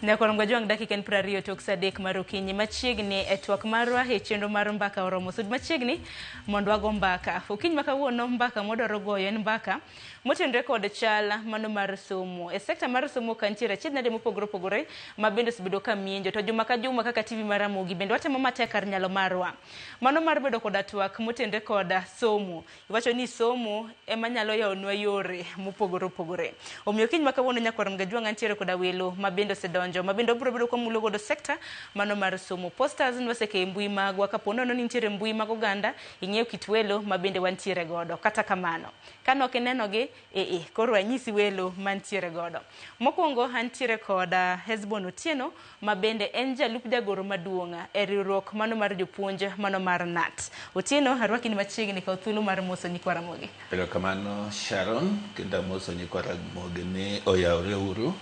Nyakwar Jwang' dakika en 20 tok sa 3 mar okinyi machiegni e twak marwa e chenro mar mbaka oromo. Sud machiegni mondo wago mbaka. Okinyi ma kawuono mbaka mwadwaro goyo en mbaka motenore kod chal mano mar somo. E sekta mar somo ka nitiere achiedh nade mopogore opogore ma bende osebedo ka mienjo to juma ka juma kaka TV mar Ramogi bende watemo matek kar nyalo marwa. Mano mar bedo koda twak motenore kod somo. Iwacho ni somo ema nyalo yawonwa yore mopogore opogore. Omiyo kiny ma kawuono nyakwar Mgajwang' antiere koda welo ma bende osedonjo ma bende wabiro bedo kwamulo godo sekta mano mar somo. Posters nwasekeyo e mbui magwa kapo nono ni nitiere mbui mag oganda ing'eyo kit welo ma bende wantiere godo. Kata kamano, kanok inenogi, ee koro anyisi welo mantiere godo. Mokwongo antiere kod Hesbon Otieno ma bende en jalup jagoro maduong' e riwruok mano mar jopuonj mano mar KNUT. Otieno, arwaki ni machiegni, kaw thuolo mar moso nyikwa Ramogi. Erokamano Sharon, kendo amoso nyikwa Ramogi ni oyawre uru.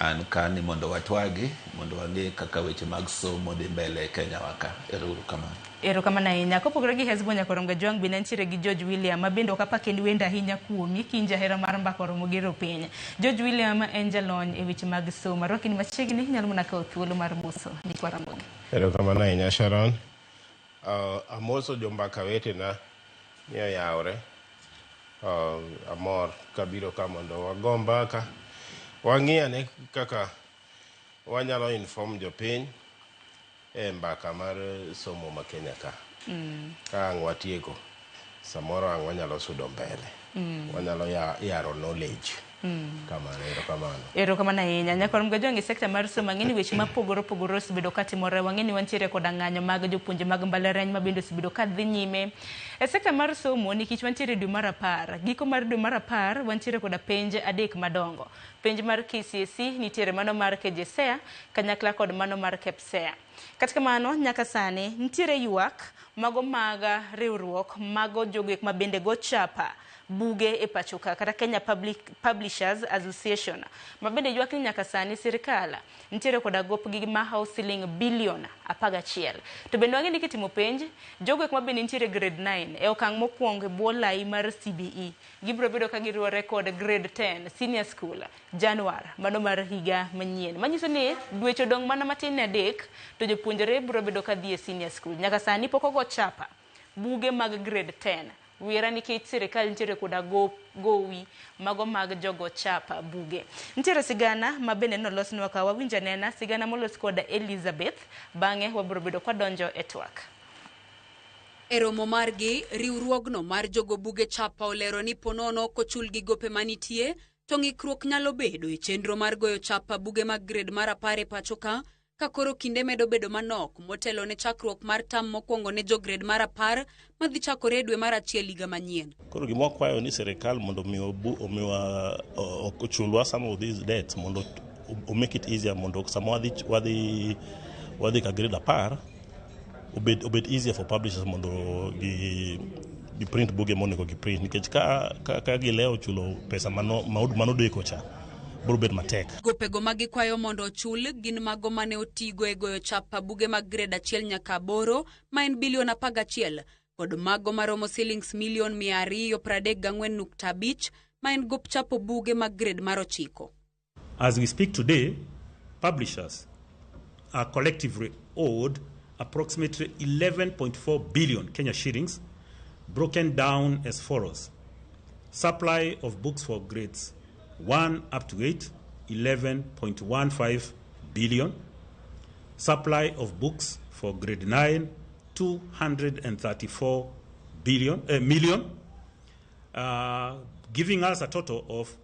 An ka ni mondo watwagi, mondo wang'e kaka weche mag somo dhi mbele e Kenya wa ka. Ero uru kamano. Erokamano ahinya. Kopogore gi Hesbon Nyakwar Mgajwang' bende antiere gi George William ma bende ok apa kend wende ahinya kuomi kin jahera mar mbaka oromo gero piny. George William en jalony e weche mag somo. Arwaki ni machiegni, inyalo mana kawo thuolo mar moso nyikwa Ramogi. Erokamano ahinya Sharon. Amoso jombaka wetena ni oyawre. Amor kabiro ka mondo wago mbaka. Wang'i ane kaka wanyalo inform jopiny e mbaka mar somo ma Kenya ka. Ka ang' watieko, samoro ang' wanyalo sudo mbele. Wanyalo yaro knowledge. Kamano, erokamano. Erokamano ahinya. Nyakwar Mgajwang' e sekta mar somo ang'e ni weche mapogore opogore osebedo katimore. Wang'e ni wantiere koda ng'anyo mag jopuonje mag mbalariany ma bende osebedo ka dhi nyime. E sekta mar somo nikech wantiere e dwe mar 10, giko mar dwe mar 10 wantiere koda penj 3 madongo. Penj mar KCSE, nitiere mano mar KJSEA kanyakla kod mano mar KPSEA. Kata kamano, nyaka sani nitiere ywak mago mag riwruok mago jogo ma bende go chapa buge e pacho ka kata Kenya Publishers Association ma bende ywak ni nyaka sani sirikal nitiere koda gopgi mahawo siling bilion 11. To bende wang'e ni kitimo penj, jogo eko ma bende nitiere grade 9 e okang' mokwongo e bwo lai mar CBE gibiro bedo ka giriwore kod grade 10 senior school Januar mano mar higa manyien. Manyiso ni dweche odong' mana matin ne 3 to jopuonjre biro bedo ka dhi e senior school. Nyaka sani pok ogo chapa buge mag grade 10. Wiera nikech sirikal nitiere koda gowi mago mag jogo chapa buge. Nitiere sigana ma bende nolosnwa ka wawinj anena sigana molos koda Elizabeth, bang'e wabiro bedo kwadonjo e twak. E romo margi, riwruogno mar jogo buge chapa olero ni ponono kochulgi gope manitie, to ng'ikruok nyalo bedo e chenro mar goyo chapa buge mag grade mar 10 e pacho ka, ka koro kinde medo bedo manok motelo ne chakruok mar tam mokwongo ne jo grade mar 10 madhi chakore e dwe mar 1 higa manyien. Koro gima wakwayo ni sirikal mondo omiwa ochulwa some of these debts mondo o make it easier mondo sama wadhi ka grade 10 obed easier for publishers mondo gi print buge monego gi print nikech ka gilewo chulo pesa manodeko cha biro bet matek. Gopego ma gikwayo mondo ochul gin mago mane otigo e goyo chapa buge mag grade 1 nyaka 8 ma en bilion 11 kod mago maromo silings milion 234.5 ma en gop chapo buge mag grade mar 9. As we speak today, publishers are collectively owed approximately 11.4 billion Kenya shillings, broken down as follows. Supply of books for grades 1 up to 8, 11.15 billion. Supply of books for grade 9, 234 million, giving us a total of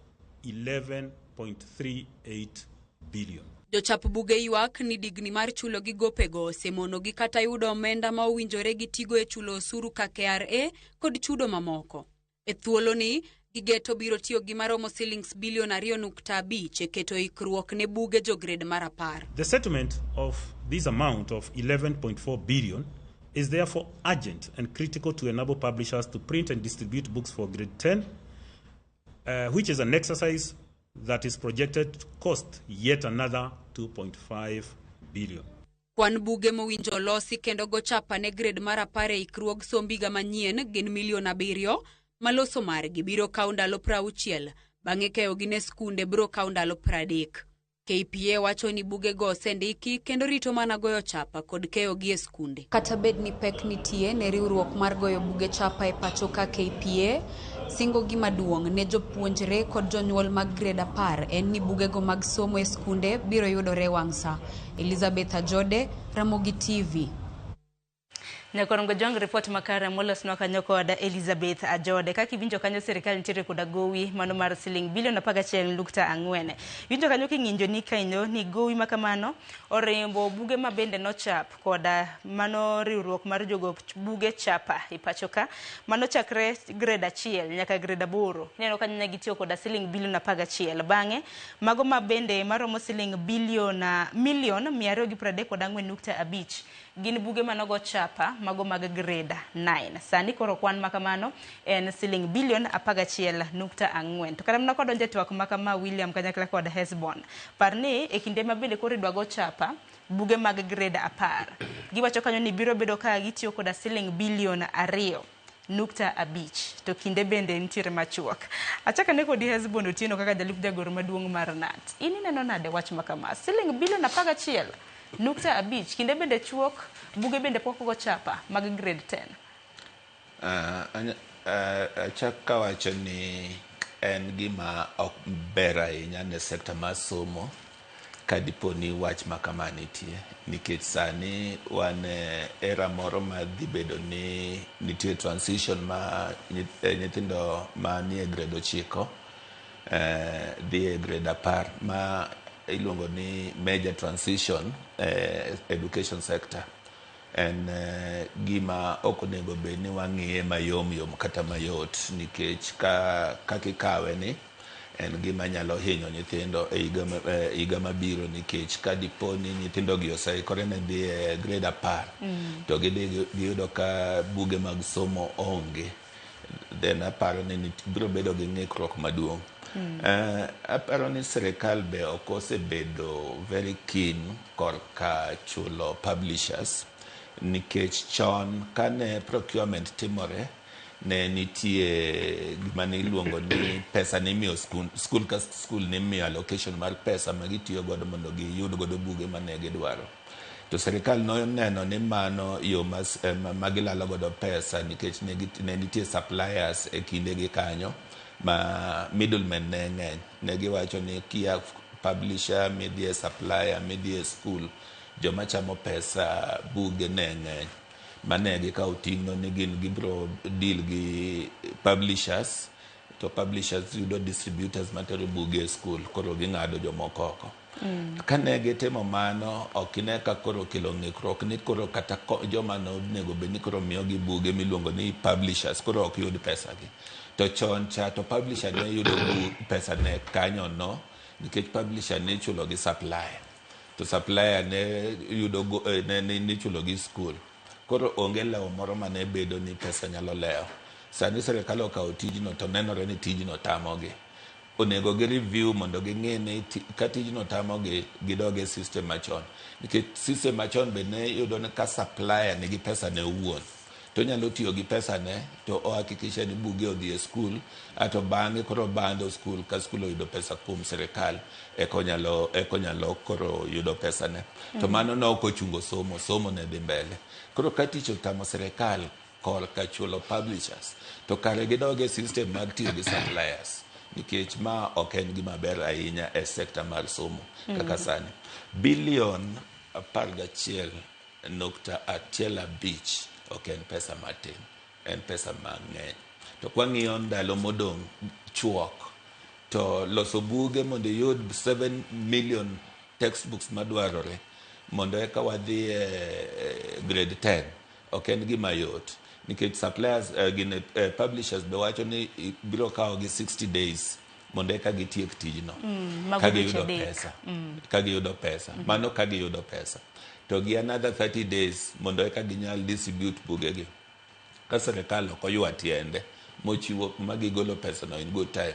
11.38 billion. Jochap buge ywak ni digni mar chulo gi gopego osemonogi kata yudo omenda ma owinjore gitigo e chulo osuru ka KRA kod chudo mamoko. E thuoloni, gigeto biro tiyo gi maromo silings bilion 2.5 e keto ikruok ne buge jo grade mar 10. The settlement of this amount of 11.4 billion is therefore urgent and critical to enable publishers to print and distribute books for grade 10, which is an exercise that is projected to cost yet another 2.5 billion. Kwan buge mowinjo losi kendo go chapa ne grade mar 10 e ikruog somb higa manyien gin milion 7 ma loso margi biro kawo ndalo 60, bang'e keyogi ne skunde biro kawo ndalo 30. KPA wacho ni bugego osendiki kendo rito mana goyo chapa kod keyogi e skunde. Kata bed ni pek nitie ne riwruok mar goyo buge chapa e pacho ka KPA, singo gi maduong' ne jopuonjre kod jonyuol mag grade 10 en ni bugego mag somo e skunde biro yudore wang' sa. Elizabeth Ajode, Ramogi TV. Nyakorongo Jong, report makare molosnwa kanyo kod Elizabeth Ajode. Kaka iwinjo kanyo, sirikal nitiere koda gowi mano mar siling bilion 11.4. Iwinjo kanyo king'injo ni kaino ni gowi makamano orimbo buge ma bende nochap koda mano riwruok mar jogo buge chapa e pacho ka mano chakre grade 1 nyaka grade 8. Ineno kanyo ne gitiyo koda siling bilion 11. Bang'e mago ma bende maromo siling bilion milion 234.5 gin buge manogo chapa mago mag grade 9. Sani koro kwan makamano en siling bilion 11.4. To kata mana kodonjo e twak makama William kanyakla kod Hesbon, par ni e kinde ma bende koro idwa go chapa buge mag grade 10, giwacho kanyo ni biro bedo ka gitiyo koda siling bilion 2.5, to kinde bende nitiere machuok. Achako ane kodi Hesbon Otieno kaka jalup jagoro maduong' mar KNUT. In ineno nade wach makama? Siling bilion 11.5, kinde bende chuok, buge bende pok ogo chapa mag grade 10. Achak kawacho ni en gima ok ber ahinya ne sekta mar somo ka dipo ni wach ma kama nitie, nikech sani wan e era moro ma dhi bedo ni nitie transition ma nyithindo manie grade 9 dhi e grade 10 ma iluongo ni major transition education sector. En gima ok onego bed ni wang'iye mayom yom kata mayot, nikech ka kaka ikawe ni en gima nyalo hinyo nyithindo e higa mabiro, nikech ka dipo ni nyithindo gi oseikore ne dhi e grade 10 to gidhi giyudo ka buge mag somo onge, then aparo ni biro bedo gi ng'ikruok maduong'. Aparo ni sirikal be ok osebedo very keen korka chulo publishers, nikech chon kane procurement timore ne nitie gima ne iluongo ni pesa nimiyo skul, skul ka skul nimiyo allocation mar pesa ma gitiyo godo mondo giyud godo buge mane gidwaro. To sirikal noneno ni mano yo ma gilalo godo pesa, nikech ne nitie suppliers e kinde gi kanyo ma middlemen ne ng'eny. Ne giwacho ni kia publisher midhi e supplier midhi e skul, joma chamo pesa buge ne ng'eny. Mane gikawo ting'no ni gin gibro deal gi publishers, to publishers yudo distributors matero buge e skul, koro ging'ado jomoko oko. Kane gitimo mano, ok ine ka koro kelo ng'ikruok ni koro kata joma nonego bed ni koro miyogi buge miluongo ni publishers koro ok yud pesa gi. To chon cha to publisher ne yudo pesa ne kanyo no, nikech publisher ne ichulo gi supplier, to supplier ne yudo ne ichulo gi skul. Koro onge lewo moro mane bedo ni pesa nyalo lewo. Sani sirikal okawo tijno to nenore ni tijno tamogi. Onego gi review mondo ging'e ni ka tijno tamogi gidog e system machon. Nikech system machon be ne yudo ni ka supplier nigi pesa ne owuon, to onyalo tiyo gi pesa ne to ohakikisha ni buge odhi e skul, ato bang'e koro bando skul ka skul oyudo pesa kuom sirikal eka onyalo koro yudo pesa ne. To mano ne ok ochungo somo, somo ne dhi mbele. Koro ka tich otamo sirikal korka chulo publishers, to kare gidog e system mag tiyo gi suppliers, nikech ma ok en gima ber ahinya e sekta mar somo kaka sani. Bilion 11.15 ok en pesa matin, en pesa mang'eny. To kwang'iyo ndalo modong' chuok, to loso buge mondo iyud 7 million textbooks madwarore mondo eka wadhi e grade 10 ok en gima yot, nikech suppliers gin publishers be wacho ni biro kawo gi 60 days mondo eka gitiek tijno ka giyudo pesa, ka giyudo pesa mano ka giyudo pesa to gi another 30 days mondo eka ginyal distribute bugegi. Ka sirikal ok oywa tiende Mochiwo ma gigolo pesa no in good time,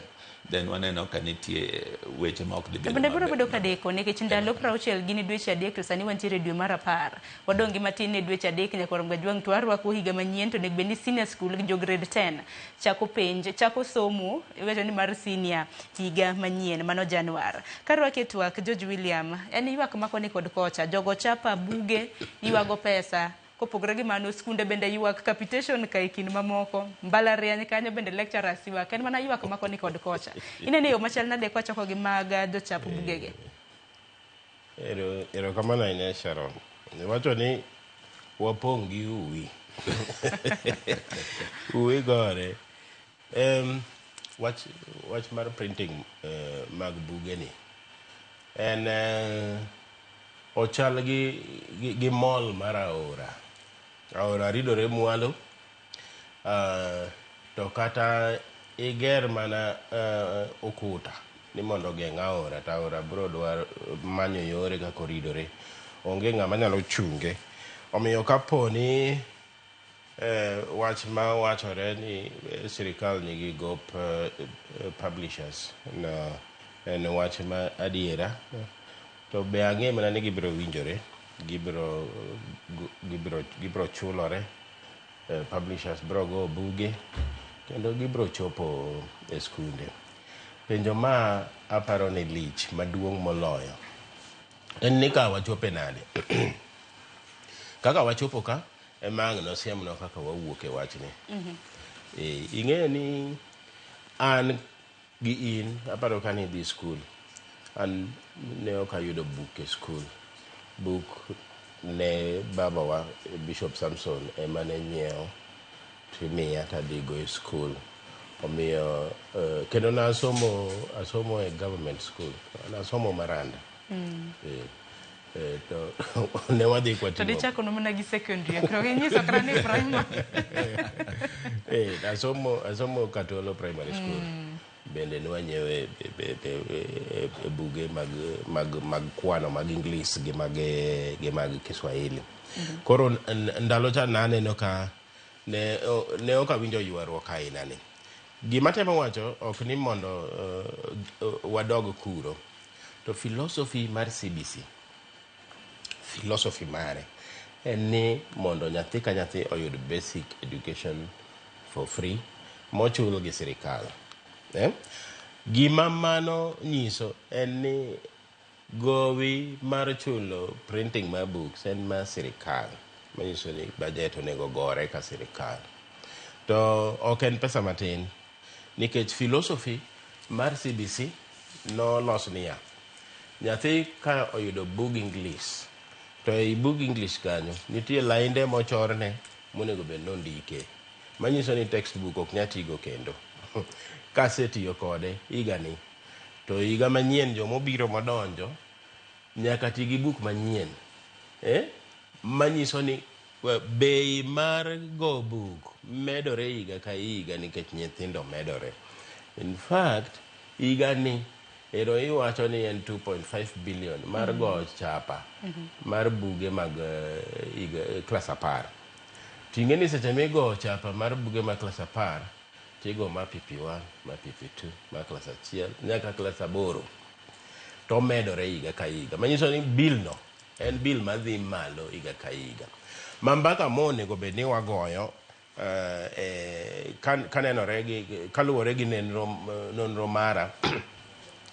then waneno ka nitie weche ma ok dhi To bedo bende biro maber. bedo ka deko nikech ndalo 60 gin dweche 3 to sani wantiere e dwe mar 10. Wadong' gi matin ne dweche 3 nyaka Warom Gajwang' to warwako higa manyien to onego bed ni senior school gi jo grade 10 chako penj, chako somo iwacho ni mar senior higa manyien mano Januar. Karwaki e twak George William, en ywak ma koni kod kocha, jogo chapa buge, ywago pesa, kopogore gi mano skunde bende ywak capitation ka e kind mamoko, mbalariany kanyo bende lecturers ywak, en mana ywak ma koni kod kocha. Ineno e yo machal nade kwachako gi mag jochap bugegi? Erokamano ahinya Sharon. Iwacho ni wapong' gi uwi. Uwi gore. Wach mar printing mag bugeni en ochal gi mol mar aora. Aora ridore mwalo, to kata iger mana ukuta ni mondo ogeng' aora, to aora biro dwaro manyo yore kaka oridore. Onge ng'ama nyalo chunge. Omiyo kapo ni wach ma wachore ni sirikal nigi gop publishers no en wach ma adiera, to be ang'e mana ni gibiro winjore, gibiro chulore, publishers biro go buge kendo gibiro chopo e skunde. Penjo ma aparo ni lich maduong' moloyo en ni ka wachope nade? Kaka wachopo ka ema ang' nosiemnwa kaka wawuok e wachni. Ing'eyo ni an gi in aparo ka nidhi skul, an ne ok ayudo buk e skul. Buk ne babawa Bishop Samson ema ne nyiewo timiya tadhigo e skul. Omiyo kendo nasomo asomo e government school, nasomo Maranda. To ne wadhi To kwating'o dichako no mana gi secondary, ok inyiso kata ni primary. Asomo Katolo Primary School. Bende ne wanyiewe e buge mag kwano mag English gi mag Kiswahili. Koro ndalo cha naneno ka ne ok awinjo ywaruok aina ni. Gima temo wacho ok ni mondo wadog kuro. To philosophy mar CBC, philosophy mare en ni mondo nyathi ka nyathi oyud basic education for free mochul gi sirikal. Eh? Gima mano nyiso en ni gowi mar chulo printing mar books en mar sirikal. Manyiso ni budget onego gore ka sirikal. To ok en pesa matin nikech philosophy mar CBC nolos niya, nyathi ka oyudo bug English to ei bug English kanyo nitie lainde mochorne monego bed nondike manyiso ni textbook ok nyal tigo kendo kasetiyo kode higani to higa manyien jomobiro modonjo nyaka ti gi buk manyien, eh? Manyiso ni bei mar go buk medore higa ka higa nikech nyithindo medore. In fact, higani ero iwacho ni en 2.5 billion mar go chapa mar buge mag higa klas 10. Ting'e ni seche migo chapa mar buge mag klas 10 tigo ma PP1, ma PP2, ma klas 1 nyaka klas 8 to medore higa ka higa. Manyiso ni bill no en bill madhi malo higa ka higa. Ma mbaka monego bed ni wagoyo kanenore gi kaluwore gi nonro mara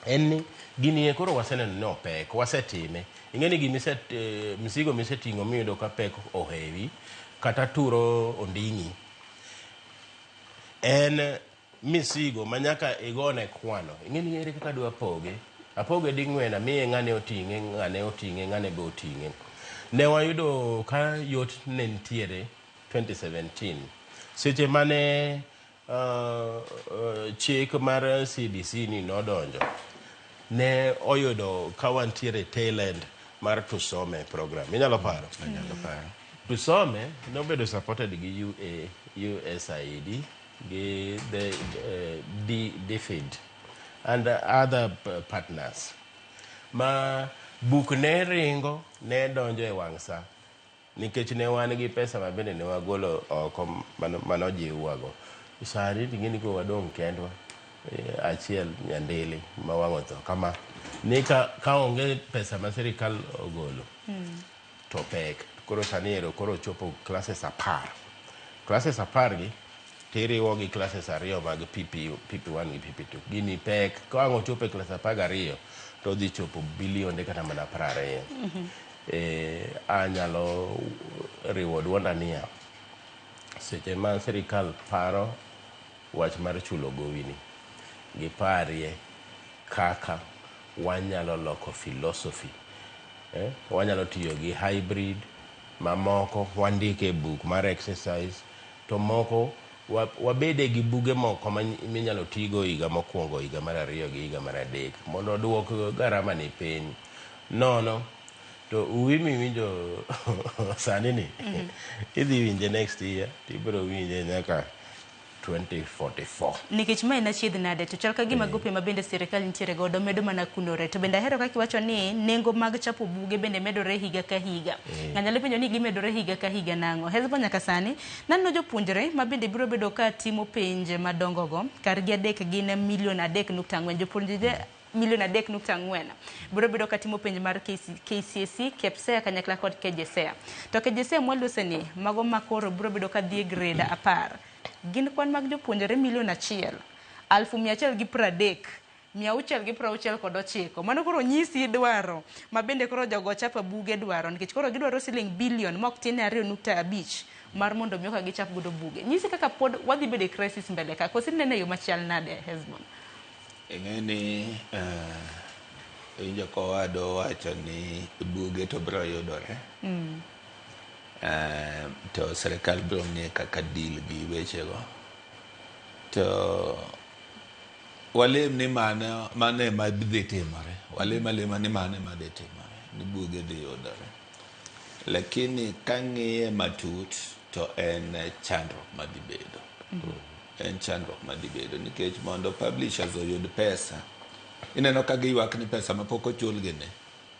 en ni gini e koro waseneno ni opek, wasetime. Ing'e ni gimise misigo miseting'o miyudo ka pek ohewi kata turo onding'i en misigo ma nyaka igone kwano. Ing'e ni ere kaka dwa poge? Apoge ding'wen, amiye ng'ane oting'e, ng'ane oting'e, ng'ane be oting'e. Ne wayudo ka yot ne nitiere 2017. Seche mane chik mar CBC ni nodonjo, ne oyudo ka wantiere tail end mar Tusome program. Inyalo paro? Anyalo paro. Tusome nobedo supported gi UA, USAID, gi the DFID and other partners. Ma buk ne ringo ne donjo e wang' sa nikech ne wan gi pesa ma bende ne wagolo oko manojiwwago. Sani ting'e ni koro wadong' kendwa achiel nyandili ma wang' otho kama ni ka onge pesa ma sirikal ogolo to pek. Koro sani ero koro chopo classes 10. Classes 10 gi tiriwo gi classes 2 mag PP, PP1 gi PP2. Gini pek, ka ang' ochopo e class 12 to odhi chopo bilionde kata mana 20. Anyalo riwo duonda niya, seche ma sirikal paro wach mar chulo gowi ni, giparie kaka wanyalo loko philosophy. Wanyalo tiyo gi hybrid, mamoko wandike e buk mar exercise, to moko wabede gi buge moko minyalo tigo higa mokwongo, higa mar 2 gi higa mar 3 mondo oduok garama ni piny. Nono to uwi miwinjo sani ni idhi winje next year, tibiro winje nyaka 2044. Nikech mae en achiedh nade to chal ka gima gope ma bende sirikal nitiere godo medo mana kunore. To bende ahero kaka iwacho ni nengo mag chapo buge bende medore higa ka higa. Ng'ato nyalo penjo ni gimedore higa ka higa nang'o? Hezbo nyaka sani naneno jopuonjre ma bende biro bedo ka timo penj madongo go kargi 3 gin milion 3.4. Jopuonjre milion 3.4 biro bedo ka timo penj mar KCSE, KPSEA kanyakla kod KJSEA. To KJSEA mwalose ni mago ma koro biro bedo ka dhi e grade 10. Gin kwan mag jopuonjre 1,130,669. Mano koro nyisi dwaro ma bende koro jogo chapa buge dwaro, nikech koro gidwaro siling bilion mok tin ne 2.5 mar mondo mi ka gichap godo buge. Nyisi kaka pod wadhi bedo e crisis mbele ka. Koso inene e yo machal nade, Hezbon? Ing'e ni winjo kowado wacho ni buge to biro yudore. To sirikal biro ng'e kaka deal gi wechego. To walem ni mano ema dhi timore. Walem alema ni mano ema dhi timore, ni buge dhi yudore. Lakini kang'iye matut to en chandruok madhi bedo. En chandruok madhi bedo nikech mondo publishers oyud pesa, ineno ka giywak ni pesa mapok ochulgi ni,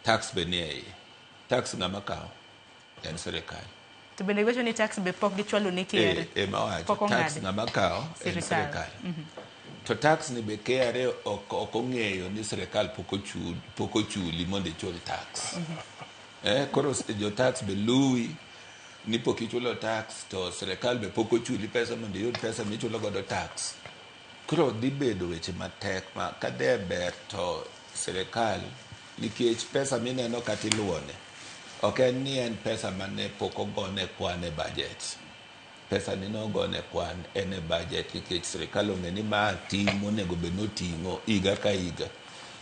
tax be nie iye. Tax ng'ama kawo? En sirikal. To bende giwacho ni tax be pok gichwalo ne KRA. Ema wacho, tax ng'ama kawo en sirikal. To tax ni be KRA ok ong'eyo ni sirikal pok ochuli mondo ichul tax. Koro jo tax be luwi ni pok ichulo tax, to sirikal be pok ochuli pesa mondo iyud pesa michulo godo tax. Koro dhi bedo weche matek ma kadhe ber to sirikal, nikech pesa mineno kata iluwone ok en ni en pesa mane pok ogone kwan e budget. Pesa ni nogone kwan en e budget nikech sirikal ong'e ni ma ting' monego bed ni oting'o higa ka higa.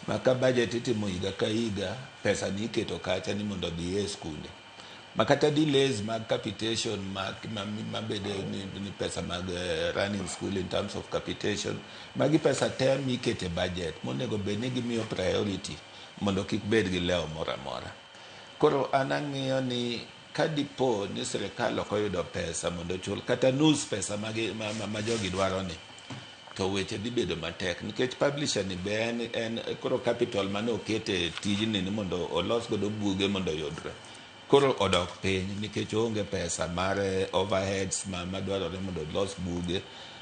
Ma ka budget itimo higa ka higa, pesa ni iketo kacha ni mondo odhi e skunde. Ma kata delays mag capitation mabede ni pesa mag running school in terms of capitation, magi pesa te mikete budget monego bed ni gimiyo priority mondo kik bed gi lewo moro amora. Koro an ang'iyo ni ka dipo ni sirikal ok oyudo pesa mondo ochul kata nus pesa ma jogi dwaro ni, to weche dhi bedo matek nikech publisher ni be en koro capital mane okete tijni ni mondo olos godo buge mondo oyudre. Koro odok piny nikech oonge pesa mar overheads madwarore mondo olos buge,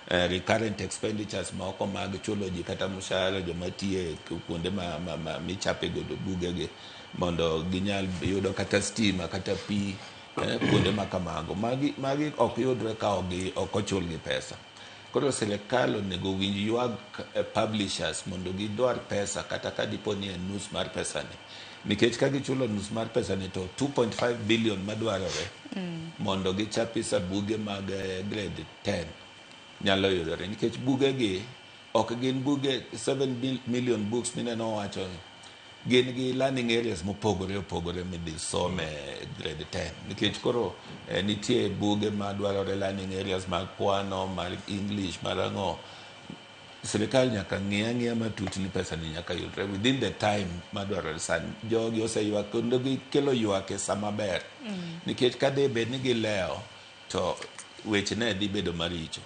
recurrent expenditures moko mag chulo ji kata mshahara joma tiye kuonde ma michape godo bugegi mondo ginyal yudo kata stima kata pi kuonde ma kamago. Magi ok yudre ka ok ochulgi pesa. Koro sirikal onego winj ywag publishers mondo gidwar pesa kata ka dipo ni en nus mar pesani. Nikech ka gichulo nus mar pesani to 2.5 billion madwarore mondo gichapisa buge mag grade 10 nyalo yudore. Nikech bugegi ok gin buge 7 million books mineno wacho ni gin gi learning areas mopogore opogore midhi some grade 10. Nikech koro nitie buge madwarore learning areas mag kwano, mar English, mar ang'o. Sirikal nyaka ng'i ang'iya matut ni pesa ni nyaka yudre within the time madwarore sani. Jogi oseywak kendo gikelo ywak e sama ber. Nikech ka dhi bed ni gilewo to weche ne dhi bedo maricho.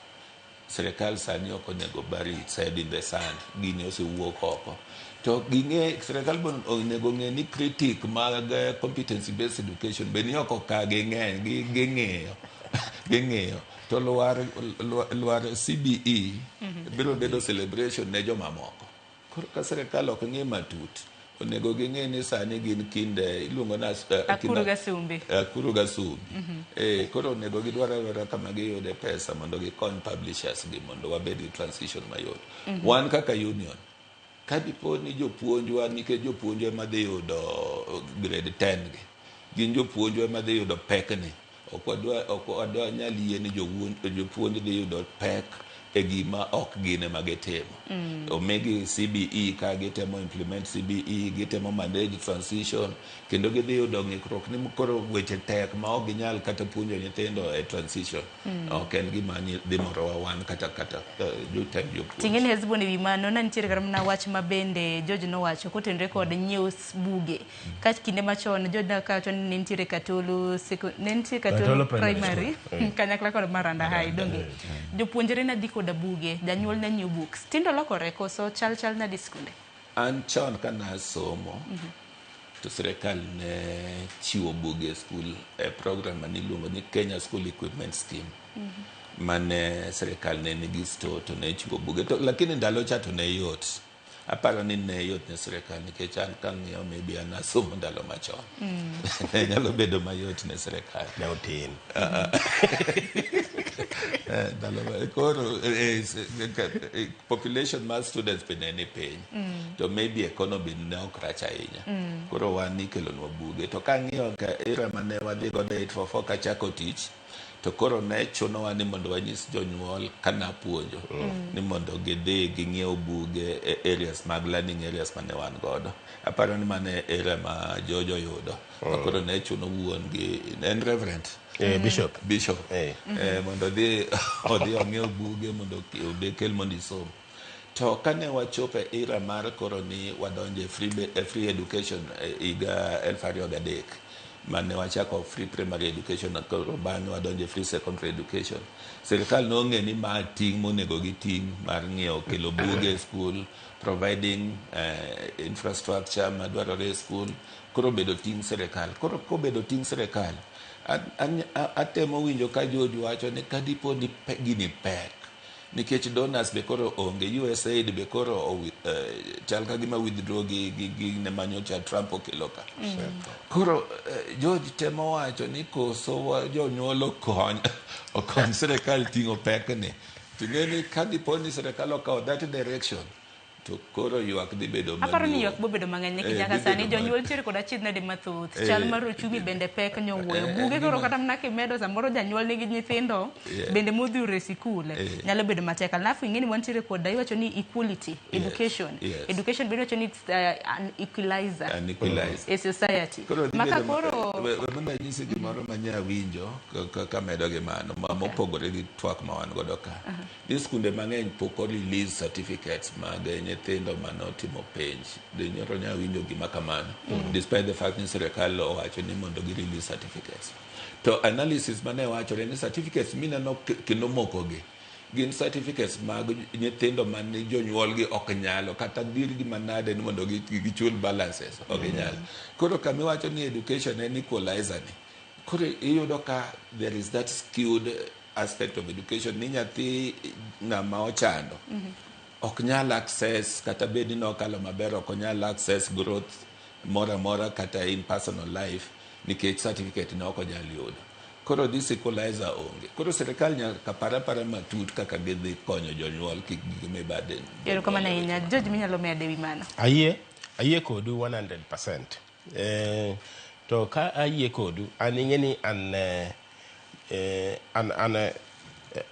Sirikal sani ok onego bury its head in the sand. Gini osewuok oko. To ging'e, sirikal onego ng'e ni critic mag competency based education be ni oko ka ging'eny, ging'iyo. Ging'iyo to lwar, lwar CBE biro bedo celebration ne jomamoko. Koro ka sirikal ok ng'i matut, onego ging'e ni sani gin kinde iluongo na Akuru gasumbi. Akuru gasumbi. Koro onego gidwar adwara kama giyude pesa mondo gikony publishers gi mondo wabed gi transition mayot. Wan kaka union, ka dipo ni jopuonjwa, nikech jopuonjwa ema dhi yudo grade 10 gi, gin jopuonjwa ema dhi yudo pekni. Ok wadwa nyal yie ni jopuonj dhi yudo pek e gima ok gin ema gitimo. Omigi CBE ka gitemo implement CBE, gitemo manage transition, kendo gidhi yudo ng'ikruok ni koro weche tek ma ok ginyal kata puonjo nyithindo e transition. Ok en gima dhi morowa wan kata jotend jopuonj. Ting'eni Hesbon, ewi mano ne nitiere kata mana wach ma bende George nowacho kotenore kod nyiewo buge. Ka kinde machon George nakawacho ni ne nitiere Katolo ne nitie Katolo Katolo Primary Primary School. Kanyakla kod Maranda High, donge jopuonjre ne dhi koda buge, janyuol ne nyiewo books. Tindo lokore koso chal nadi skunde? An chon ka nasomo, to sirikal ne chiwo buge e skul e program mane iluongo ni Kenya School Equipment Scheme, mane sirikal ne nigi store to ne chiwo buge to, lakini ndalo cha to ne yot. Aparo ni ne yot ne sirikal nikech an kang'iyo, maybe an asomo ndalo machon, ne nyalo bedo mayot ne sirikal. Ne otin. Ndalo koro population mar students be ne ni piny, to maybe economy ne ok rach ahinya. Koro wan ikelonwa buge, to kang'iyo ka era mane wadhi godo 844 kachako tich, to koro ne chunowa ni mondo wanyis jonyuol kanapuonjo ni mondo gidhi ging'iew buge e areas mag learning areas mane wan godo. Aparo ni mano e area ma George oyudo ma koro ne chuno wuon gi en reverend. Bishop. Bishop. Mondo odhi ong'iew buge mondo obi kel mondo isom. To kane wachopo e era mar koro ni wadonjo e free education e higa 2003, mane wachako free primary education, koro bang'e wadonjo e free secondary education, sirikal nong'e ni ma ting' monego giting' mar ng'iewo, kelo buge e school, providing infrastructure madwarore e school, koro bedo ting' sirikal. Koro kobedo ting' sirikal, atemo winjo ka George wacho ni kadipo ni gini pek nikech donors be koro onge, USAID be koro chal ka gima withdraw gi ne manyocha Trump okelo ka. Koro George temo wacho ni koso jonyuol okony sirikal ting'o pekni. Ting'e ni ka dipo ni sirikal okawo that direction, to koro ywak dhi bedo Aparo ni maduong'. Ywak bobedo mang'eny nikech nyaka dhi sani bedo jonyuol nitiere kod achiedh nade mathoth. Chal mar ochumi bende pek nyowuoyo. Buge en koro gima- kata mana kimedo samoro janyuol nigi nyithindo bende modhuro e sikul, nyalo bedo matek. Alafu ing'e ni wantiere kod iwacho ni equality education. Education bende iwacho ni it's an equalizer An equalizer. e society. Koro dhi Maka bedo koro we mondo anyisi gimoro ma nya winjo kamedo gi mano ma mopogore gi twak ma wan godo ka. Ni skunde mang'eny pok o release certificates mag nyithindo manotimo penj. De nyoro nya winjo gima kamano. Despite the fact ni sirikal owacho ni mondo gi release certificates. To analysis mane wachore ni certificates mineno kendo mokogi gin certificates mag nyithindo mane jonyuolgi ok nyalo kata dirgi manade ni mondo gichul balances, ok ginyal. Koro kamiwacho ni education en equalizer ni, koro iyudo ka there is that skewed aspect of education ni nyathi ng'ama ochando ok nyal access, kata bed ni nokalo maber, ok onyal access growth moro amora kata in personal life nikech certificate ne ok onyal yudo. Koro this equalizer onge. Koro sirikal nyaka par apara matut kaka gidhi konyo jonyuol kik gimi burden. Erokamano ahinya. George, minyalo medo ewi mano? Ayie kodu 100%. To ka ayie kodu, an ing'e ni an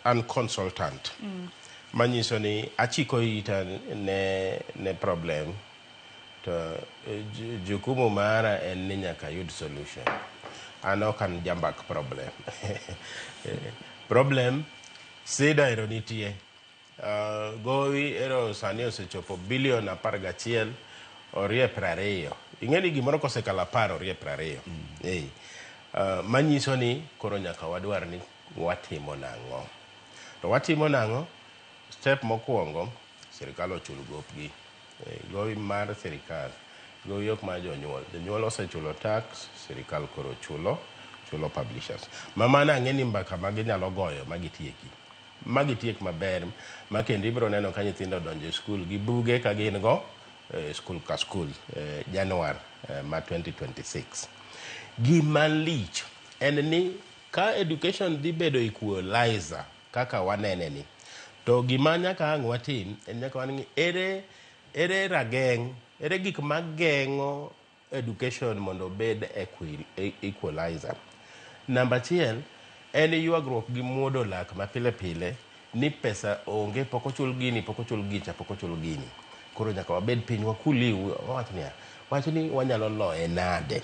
an consultant. Manyiso ni achiko ita ne problem to jukumu mara en ni nyaka ayud solution. An ok an jambak problem. Problem sida ero nitie. Gowi ero sani osechopo bilion 11 orie 20. Ing'e ni gimoro kosekalo 10 orie 20. Manyiso ni koro nyaka wadwar ni watimo nang'o. To watimo nang'o? Step mokwongo, sirikal ochul gopgi. Gowi mar sirikal, gowi ok mar jonyuol. Jonyuol osechulo tax, sirikal koro chulo Chulo publishers. Ma mano ang'e ni mbaka ma ginyalo goyo ma gitieki. Ma gitiek maber ma kendo ibiro neno ka nyithindo odonjo e skul gi buge ka gin go e skul ka skul Januar ma 2026. Gima lich en ni ka education dhi bedo equalizer kaka wanene ni to gima nyaka ang' watim en nyaka wang'i ere rageng' ere gik mageng'o education mondo obed equalizer. Namba achiel en ywagruok gi muodo lak ma pile pile ni pesa onge, pok ochul gini, pok ochul gicha, pok ochul gini. Koro nyaka wabed piny wakuli wawach niya, wach ni wanyalo loye nade.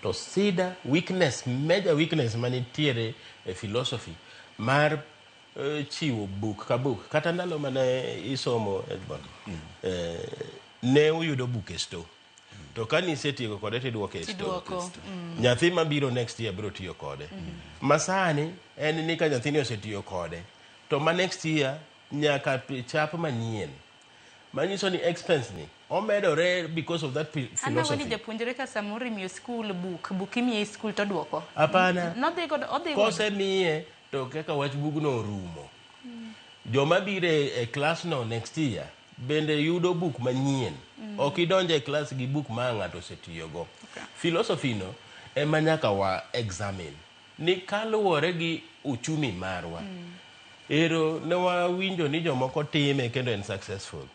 To sida weakness, major weakness manitiere e philosophy mar chiwo buk ka buk kata ndalo mane isomo Edmond, ne uyudo buk e store. To ka nisetieko kode tiduoke e store. Tiduoko. Nyathi mabiro next year biro tiyo kode. Masani en ni ka nyathini osetiyo kode to ma next year nyaka chap manyien. Manyiso ni expense ni omedore because of that An nawe ni philosophy. japuonjre ka samoro imiyo skul buk imiye e skul to duoko. Hapana. Nodhi godo odhi godo. Kosemiye to kaka wach bugno orumo. Joma biro e klas no next year bende yudo buk manyien. Ok idonjo e klas gi buk ma ng'ato osetiyogo. Okay. Philosophy no ema nyaka wa examine. Ni kaluwore gi uchumi marwa. Ero ne wawinjo ni jomoko time kendo en successful.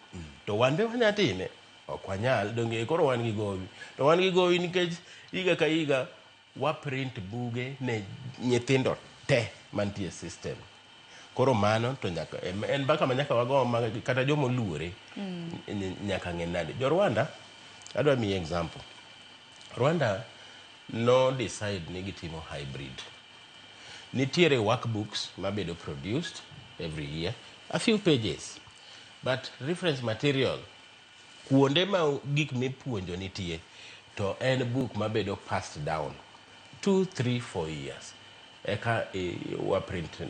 To wan be wanya time? Ok wanyal. Donge koro wan gi gowi. To wan gi gowi nikech higa ka higa wa print buge ne nyithindo te mantie e system. Koro mano to nyaka en mbaka ma nyaka wago ma kata joma oluore nyaka ng'e nade. Jo Rwanda, adwa miyi example. Rwanda no decide ni gitimo hybrid. Nitiere workbooks mabedo produced every year, a few pages. But reference material, kuonde ma gik mipuonjo nitie, to en book mabedo passed down 2, 3, 4 years. Eka wa print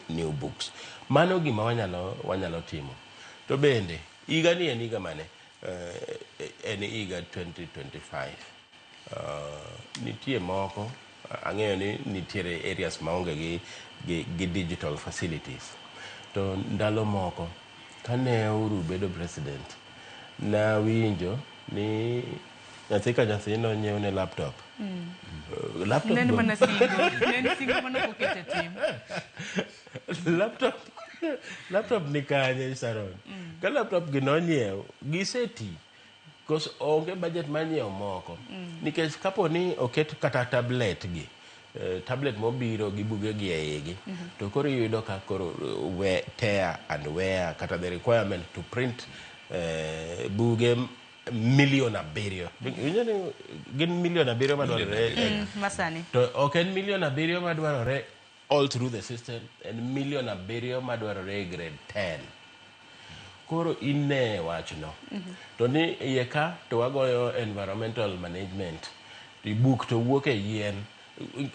new books. Mano gima wanyalo timo. To bende, higa ni en higa mane? En higa 2025. Nitie moko, ang'eyo ni nitiere areas maonge gi digital facilities. To ndalo moko, kane Uhuru bedo president, nawinjo ni nyathi ka nyathi nonyiew ne laptop. Laptop Ne en mana singo. Ne en singo mane ok oket e tim. Laptop ni kanye Sharon? Ka laptop gi nonyiew, giseti. Kos onge budget mar nyiewo moko. Nikech kapo ni oket kata tablet gi, tablet mobiro gi buge gi e igi, to koro iyudo ka koro we, tear and wear kata the requirement to print buge 7 million. Iwinjo ni gin 7 million madwarore Masani. To ok en 7 million madwarore all through the system, en 7 million madwarore e grade 10. Koro ine wachno. To ni iye ka to wagoyo environmental management. To buk to wuok e yien.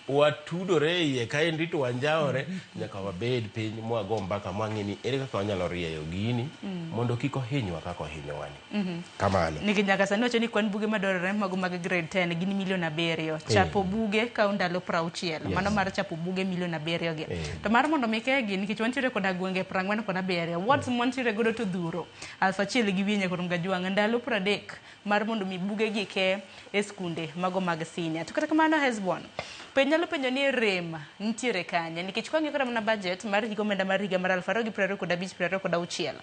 Watudore e iye kaendi to wanjawore nyaka wabed piny mwago mbaka mwang'e ni ere kaka wanyalo rieyo gini mondo kik ohinywa kaka ohinyowani. Kamano. Nikech nyaka sani wacho ni kwan buge madwarore mago mag grade 10 gin 7 million. Chapo buge kawo ndalo 60. Mano mar chapo buge 7 million gi. To mar mondo mi kegi nikech wantiere koda gwenge 47. Wards mwantiere godo to dhuro. 1500 nyaka Kajwang' ndalo 30 mar mondo mi buge gi ke e skunde mago mag senior. To kata kamano Hesbon, penj nyalo penjo ni rem nitiere kanye nikech kwang'iyo kata mana budget mar higa omenda mar higa mar 2025 26.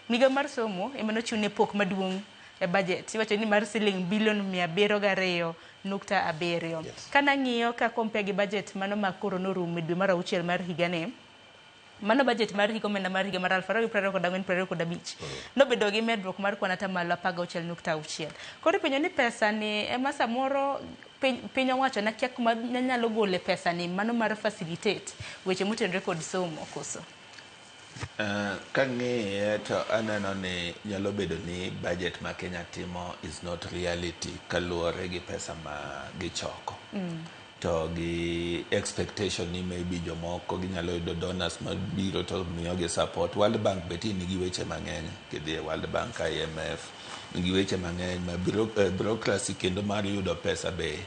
Migawo mar somo ema nochiw ne pok maduong' e budget. Iwacho ni mar siling bilion 702.7. Yes. Kanang'iyo ka compare gi budget mano ma koro norumo e dwe mar auchiel mar higani, mano budget mar higa omenda mar higa mar 2024 25 nobedo gi medruok mar kwan atamalo 16.6. Koro ipenjo ni pesa ni ema samoro piny owacho nakia kuma nyalo gole pesa ni mano mar facilitate weche motenore kod somo koso. Kang'iye to aneno ni nyalo bedo ni budget ma Kenya timo is not reality kaluwore gi pesa ma gichoko. To gi expectation ni maybe jomoko ginyalo yudo donors mabiro to miyogi support. World Bank be ti nigi weche mang'eny. Kidhi e World Bank, IMF, nigi weche mang'eny ma bureaucracy kendo mar yudo pesa be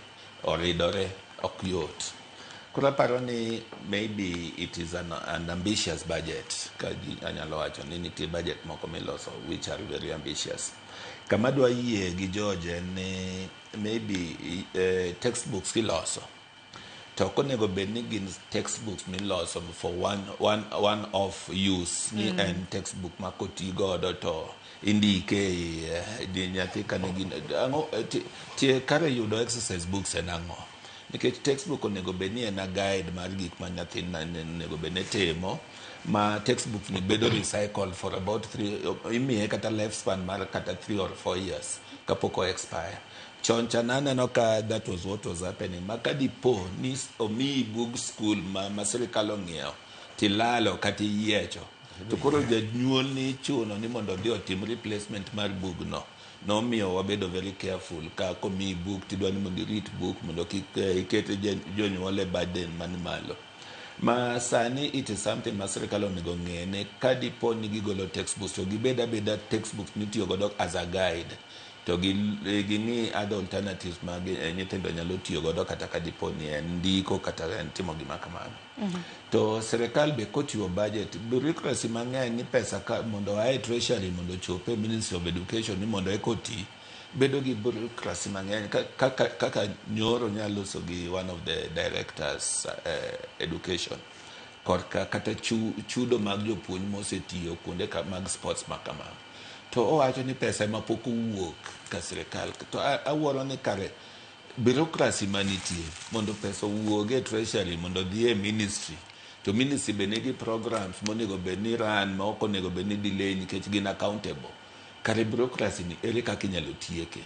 oridore. Ok yot. Koro aparo ni maybe it is an ambitious budget. Ka ji anyalo wacho ni nitie budget moko miloso which are very ambitious. Kama adwa yie gi George en ni maybe textbooks kiloso to ok onego bed ni gin textbooks miloso for one off use ni en textbook ma koti godo to indike e iye di nyathi ka nigi ang'o tie kare yudo exercise books en ang'o nikech textbook onego bed ni en a guide mar gik ma nyathi onego bed ni timo ma textbook ni bedo recycled for about three, imiye kata lifespan mar kata 3 or 4 years kapok o expire. Chon cha naneno ka that was what was happening, ma ka dipo ni omiyi bug school ma sirikal ong'iewo tilalo kata iyiecho to koro janyuol ni ichuno ni mondo odhi otim replacement mar bugno. Nomiyo wabedo very careful ka komiyi buk tidwa ni mondo irit buk mondo kik iket jonyuol e burden man malo. Ma sani it is something ma sirikal onego ng'e ni ka dipo ni gigolo textbooks to gibed abeda textbooks mitiyo godo as a guide to ging'i other alternatives ma nyithindo nyalo tiyo godo kata ka dipo ni en ndiko kata en timo gima kamano. To sirikal be kochiwo budget, bureaucracy mang'eny ni pesa ka mondo oa e treasury mondo ochop e Ministry of Education ni mondo eka oti bedo gi bureaucracy mang'eny. Kaka nyoro nyaloso gi one of the directors education korka kata chudo mag jopuonj mosetiyo kuonde mag sports ma kamano, to owacho ni pesa ema pok owuok ka sirikal to awuoro ni kare bureaucracy manitie mondo pesa owuog e treasury mondo odhi e ministry, to ministry be nigi programs monego bed ni run ma ok onego bed ni delay nikech gin accountable. Kare bureaucracy ni ere kaka inyalo tieke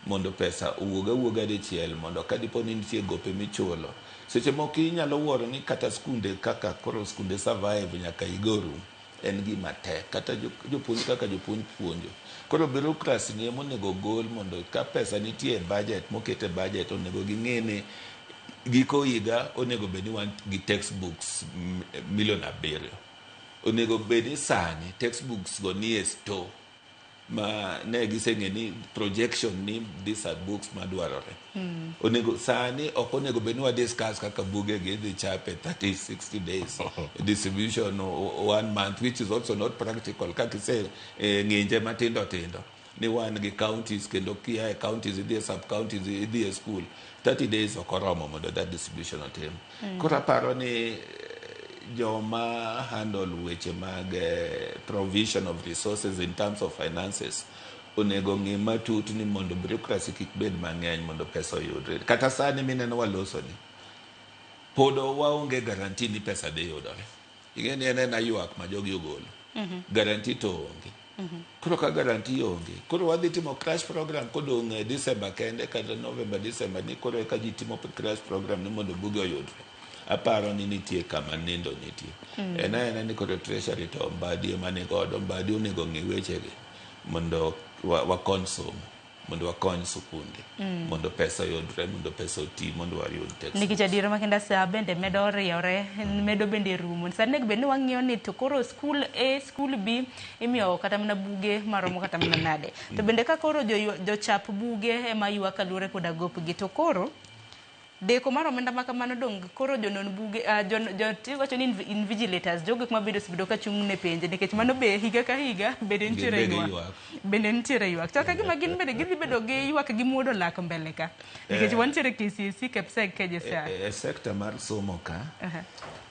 mondo pesa owuog awuoga dichiel, mondo ka dipo ni nitie gope michulo? Seche moko inyalo wuoro ni kata skunde kaka koro skunde survive nyaka higa orum en gima tek, kata jopuonj kaka jopuonj puonjo. Koro bureaucracy ni ema onego gol mondo ka pesa nitie e budget moket e budget, onego ging'e ni giko higa onego bed ni wan gi textbooks milion 7. Onego bed ni sani textbooks go nie store ma ne giseng'e ni projection ni these are books madwarore. Onego sani ok onego bed ni wa discuss kaka buge gi idhi chap e 30 60 days, distribution one month, which is also not practical kaka ise ng'inje matindo tindo ni wan gi counties kendo kia e counties idhi e sub counties idhi e school, 30 days ok oromo mondo that distribution otim. Koro aparo ni joma handle weche mag provision of resources in terms of finances onego ng'i matut ni mondo bureaucracy kik bed mang'eny mondo pesa oyudre. Kata sani mineno waloso ni pod waonge guarantee ni pesa dhi yudore. Ing'e ni en ena ywak ma jogi ogolo, guarantee to onge. Koro ka guarantee onge, koro wadhi timo crash program kodong' e December kende kata November, December ni koro eka ji timo crash program ni mondo buge oyudre. Aparo ni nitie kama nindo nitie. En aena ni koro treasury to Mbadi ema ni godo. Mbadi onego ng'i wechegi mondo wakony somo, mondo wakony sikunde, mondo pesa oyudre, mondo pesa oti, mondo wayud text. Nikech adiera makenda sa bende medo riewre, medo bende rumo. Sani onego bed ni wang'iyo ni to koro school A, school B imiyo kata mana buge maromo kata mana nade. To bende ka koro jochap buge ema ywak kaluwore koda gopgi, to koro deko mar omenda ma kamano dong koro jonon buge jo wacho ni invigilators, jogo ma bende osebedo ka chung' ne penje, nikech mano be higa ka higa bende nitiere Gin be ywak. Giywak. Bende nitiere ywak to ka gima gin bende gidhi bedo gi ywak gi muodo lak mbele ka nikech wantiere KCSE, KPSEC, KJSEA. E sector mar somo ka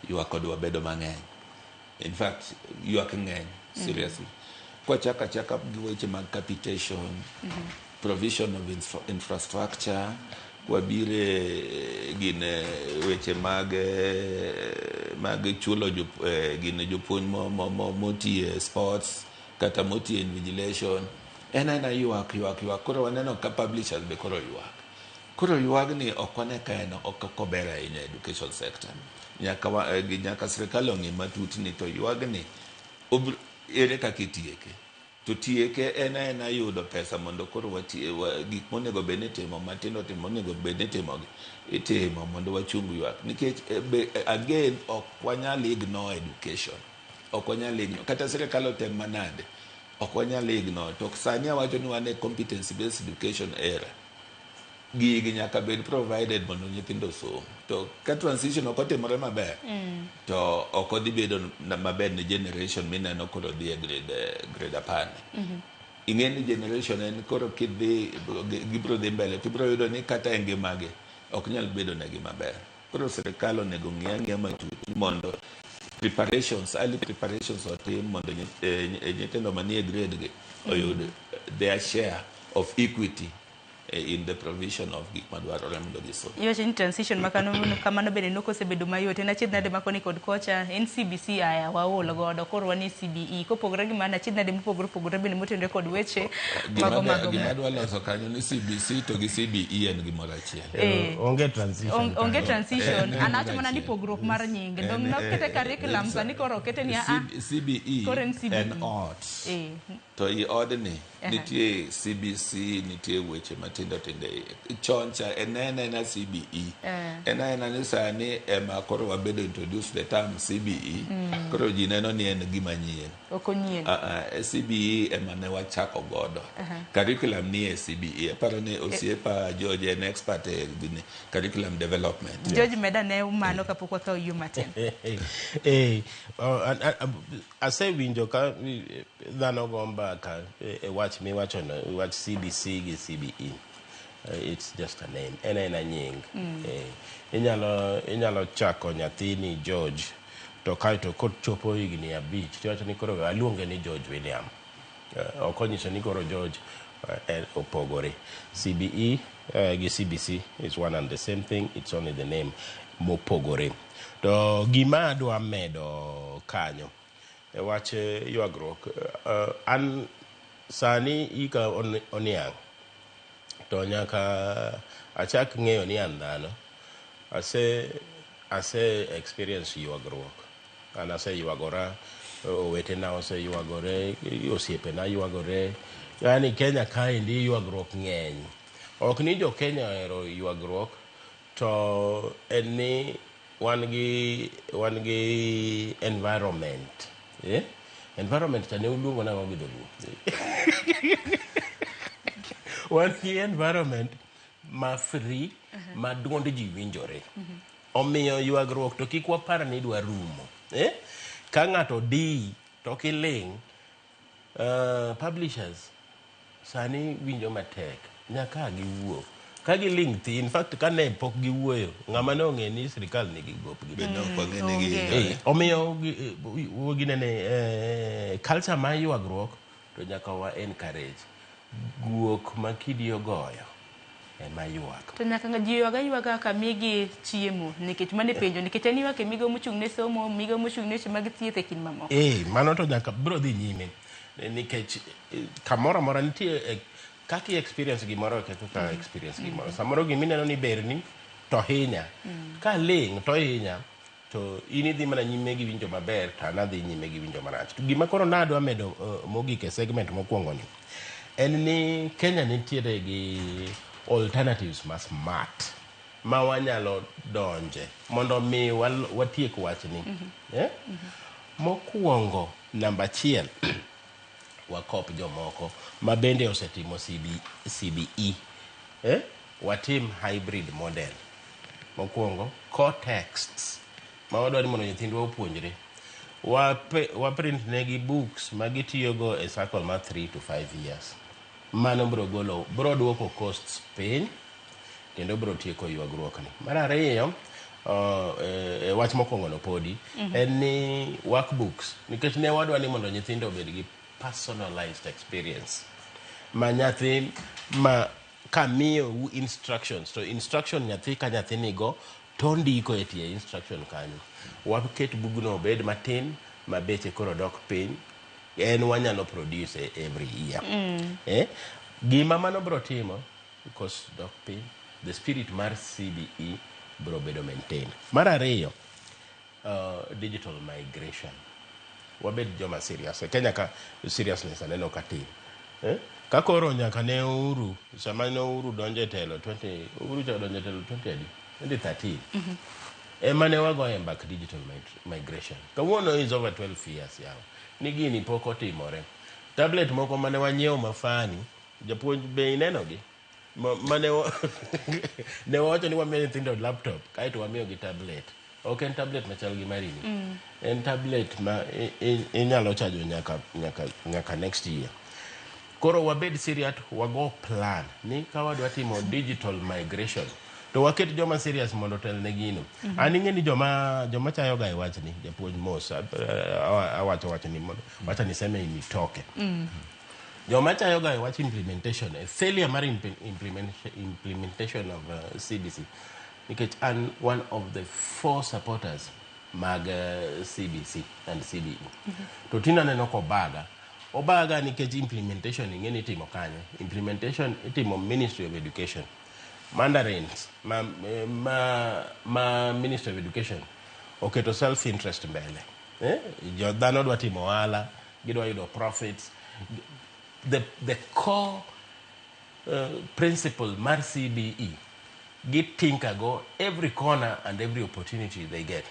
ywak kodwa bedo mang'eny. In fact, ywak ng'eny seriously. Kwachako achaka gi weche mag capitation, provision of infrastructure, kwabire gin weche mag chulo gin jopuonj motiye sports kata motiye invigilation, en aena ywak, ywak, ywak. Koro waneno ka publishers be koro ywak. Koro ywagni ok wane ka en ok ober ahinya e education sector. Nyaka sirikal ong'i matut ni to ywagni ere kaka itieke. To tieke en aena yudo pesa mondo koro wati, gik monego bed ni itimo matindo tindo monego bed ni itimogi itimo mondo wachung ywak nikech again ok wanyal ignore education, ok wanyal ignore kata sirikal otem manade, ok wanyal ignore. To sani awacho ni wan e competency based education era. Gigi nyaka bed provided mondo nyithindo osom. To ka transition ok otimore maber, to ok odhi bedo maber ne generation mineno koro dhi e grade 10 ni. Ing'e ni generation en koro kidhi gibiro dhi mbele tibiro yudo ni kata e ngimagi ok nyal bedo negi maber. Koro sirikal onego ng'i ang'iya matut mondo preparations, early preparations otim mondo nyithindo manie grade gi oyud their share of equity in the provision of gik madwarore mondo gisom. Iwacho ni transition ma kamano bende nok osebedo mayot. En achiedh nade ma koni kod kocha en CBC aya waol godo koro wan e CBE. Kopogore gi mano achiedh nade mopogore opogore bende motenore kod weche mago mago. Gima adwa loso kanyo ni CBC to gi CBE en gimoro achiel. Onge transition. Onge transition. An awacho mana ni pogruok mar nying. Dong nokete curriculum sani koro okete ni a CBE koro en CBE. En ot. To i odni nitie CBC, nitie weche matindo tindo e iye. Chon cha en aena CBE. En aena ni sani ema koro wabedo introduce the term CBE. Koro ji neno ni en gima nyien. Ok onyien. CBE ema ne wachako godo. Curriculum ni e CBE. Aparo ni osiepa George en expert e gini, curriculum development. George meda ne mano kapok wakawo yo matin. Asewinjo ka dhano go mbaka e wach miwachono, wach CBC gi CBE. It's just a name. En aena nying. Inyalo chako nyathini George to kaeto kochopo higni 5 tiwacho ni koro aluonge ni George William. Ok onyiso ni koro George opogore. CBE gi CBC is one and the same thing, it's only the name mopogore. To gima adwa medo kanyo e wach ywagruok, an sani ika oniang' to nyaka achak ng'eyo ni an dhano. Ase experience ywagruok. An aseywagora, owetena oseywagore, osiepena ywagore. Yani Kenya kaendi ywagruok ng'eny. Ok ni jo Kenya ohero ywagruok, to en ni wan gi environment. Environment cha ne uluongo nang'o gi dholuo? Wan gi environment ma free, ma duond ji winjore. Omiyo ywagruok to kik wapar ni dwa rumo. Ka ng'ato diyi to kiling', publishers sani winjo matek nyaka giwuo. Ka giling' thi, in fact ka ne pok giwuoyo, ng'ama ne ong'e ni sirikal nigi gopgi. Be ne ok wang'e ni gihinyore. Omiyo ginene culture mar ywagruok to nyaka wa encourage. Guok ma kidi ogoyo ema ywak. To nyaka ji ywaga ywaga ka migi chiemo nikech mano e penjo nikech en ywak e migawo mochung' ne somo, migawo mochung' ne weche mag thieth e kind mamoko. Mano to nyaka biro dhi nyime nikech kamoro amora nitie kaka i experience gimoro e kaka experience gimoro. Samoro gimineno ni berni to hinya. Ka ling' to hinya to in idhi mana nyime gi winjo maber to an adhi nyime gi winjo marach. To gima koro nadwa medo mogik e segment mokwongo ni en ni Kenya nitiere gi alternatives ma smart ma wanyalo donje mondo mi watiek wachni. Mokwongo namba 1 wakop jomoko ma bende osetimo CBE. Watim hybrid model. Mokwongo core texts ma wadwaro ni mondo nyithindwa opuonjre. Wa print negi books ma gitiyogo e circle mar 3 to 5 years. Mano biro duoko costs piny kendo biro tieko ywagruokni. Mar ariyo, wach mokwongo no podi en ni workbooks nikech ne wadwa ni mondo nyithindo obed gi personalized experience ma nyathi ma kamiyou instructions to instruction nyathi ka nyathi nigo to ndiko e tie instruction kanyo. Waket bugno obed matin ma beche koro dok piny en wanyalo produce every year. Gima mano biro timo cost dok piny, the spirit mar CBE biro bedo maintained. Mar ariyo, digital migration. Wabed joma serious. E Kenya ka seriousness aneno ka tin. Ka koro nyaka ne Uhuru, sama ne Uhuru donjo e telo 20, Uhuru cha donjo e telo 20 adi? 2013. Ema ne wagoye mbak digital migration. Kawuono is over 12 years yawa. Ni gini pok otimore. Tablet moko mane wanyiewo mafani, japuonj be inenogi? Mane ne wawacho ni wamiyo nyithindo laptop, kaeto wamiyogi tablet. Ok en tablet machal gi marini. En tablet ma inyalo chajo nyaka next year. Koro wabed serious, wago plan ni ka wadwa timo digital migration to waket joma serious mondo otel ne gino. An ing'e ni joma chayo ga e wachni, japuonj mos awacho wachni mondo wacha niseme nitoke. Joma chayo ga e wach implementation, e failure mar implementation of CBC, nikech an one of the four supporters mag CBC and CBE. To tinde aneno kobaga. Obaga nikech implementation ing'e ni itimo kanye. Implementation itimo Ministry of Education. Mandarins ma Ministry of Education oketo self interest mbele. Eh? Jo dhano dwa timo ohala, gidwa yudo profits. The core principle mar CBE gitinker go every corner and every opportunity they get.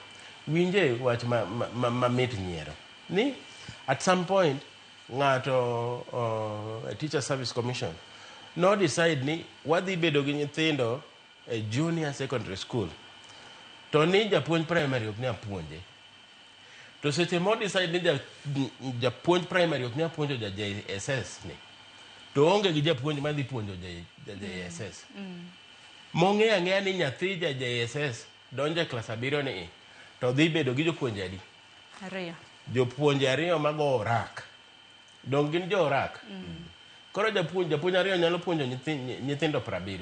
Winje wach ma mit nyiero. Ni at some point ng'ato, Teacher Service Commission no decide ni wadhi bedo gi nyithindo e junior secondary school to ni japuonj primary ok nyal puonje. To seche mo decide ni japuonj primary ok nyal puonjo ja JSS ni, to onge gi japuonj madhi puonjo ja JSS. Mong'eyo ang'eya ni nyathi ja JSS donjo e klas 7 ni to dhi bedo gi jopuonje adi? 2. Jopuonje 2 mago orak. Dong gin jo orak. Koro japuonj 2 nyalo puonjo nyithindo 70.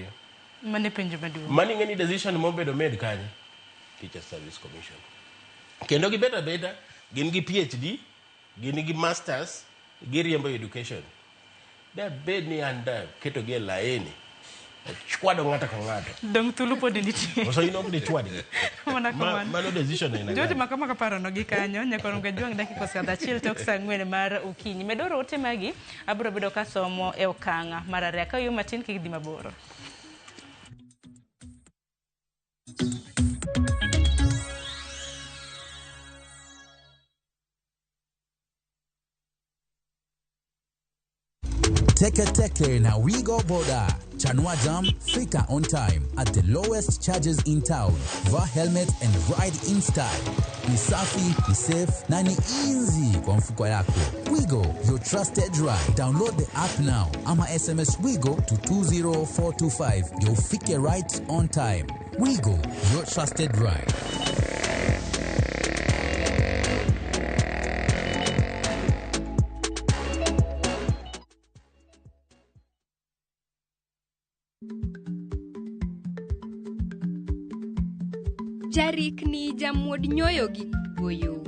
Mane penjo maduong'. Mani ing'e ni decision mobedo made kanye? Teacher Service Commission. Kendo gibet abeta, gin gi PhD, gin gi masters, giriembo education. Da bed ni an da keto gi e laini, chwado ng'ato ka ng'ato. Dong thuolo pod nitie. Koso in ok dichwadgi? Mana kamano. Mano decision aina Jote gani? makama kaparo no gi kanyo, nyaka romga juang' dakika osekadho 1 tok saa 4 mar okinyi. Medoro ote magi, abiro bedo kasomo e okang' mar 2. Ka oyuo matin kik dhi mabor. Teke Teke na Wigo Boda. Chanua Jam, fika on time at the lowest charges in town. Vaa helmet and ride in style. Ni safi, ni safe na ni easy kwa mfuko yako. Wigo, your trusted ride. Download the app now ama SMS Wigo to 20425 ndio ufike right on time. Wigo, your trusted ride. Jarikni jamuod nyoyo gi goyo.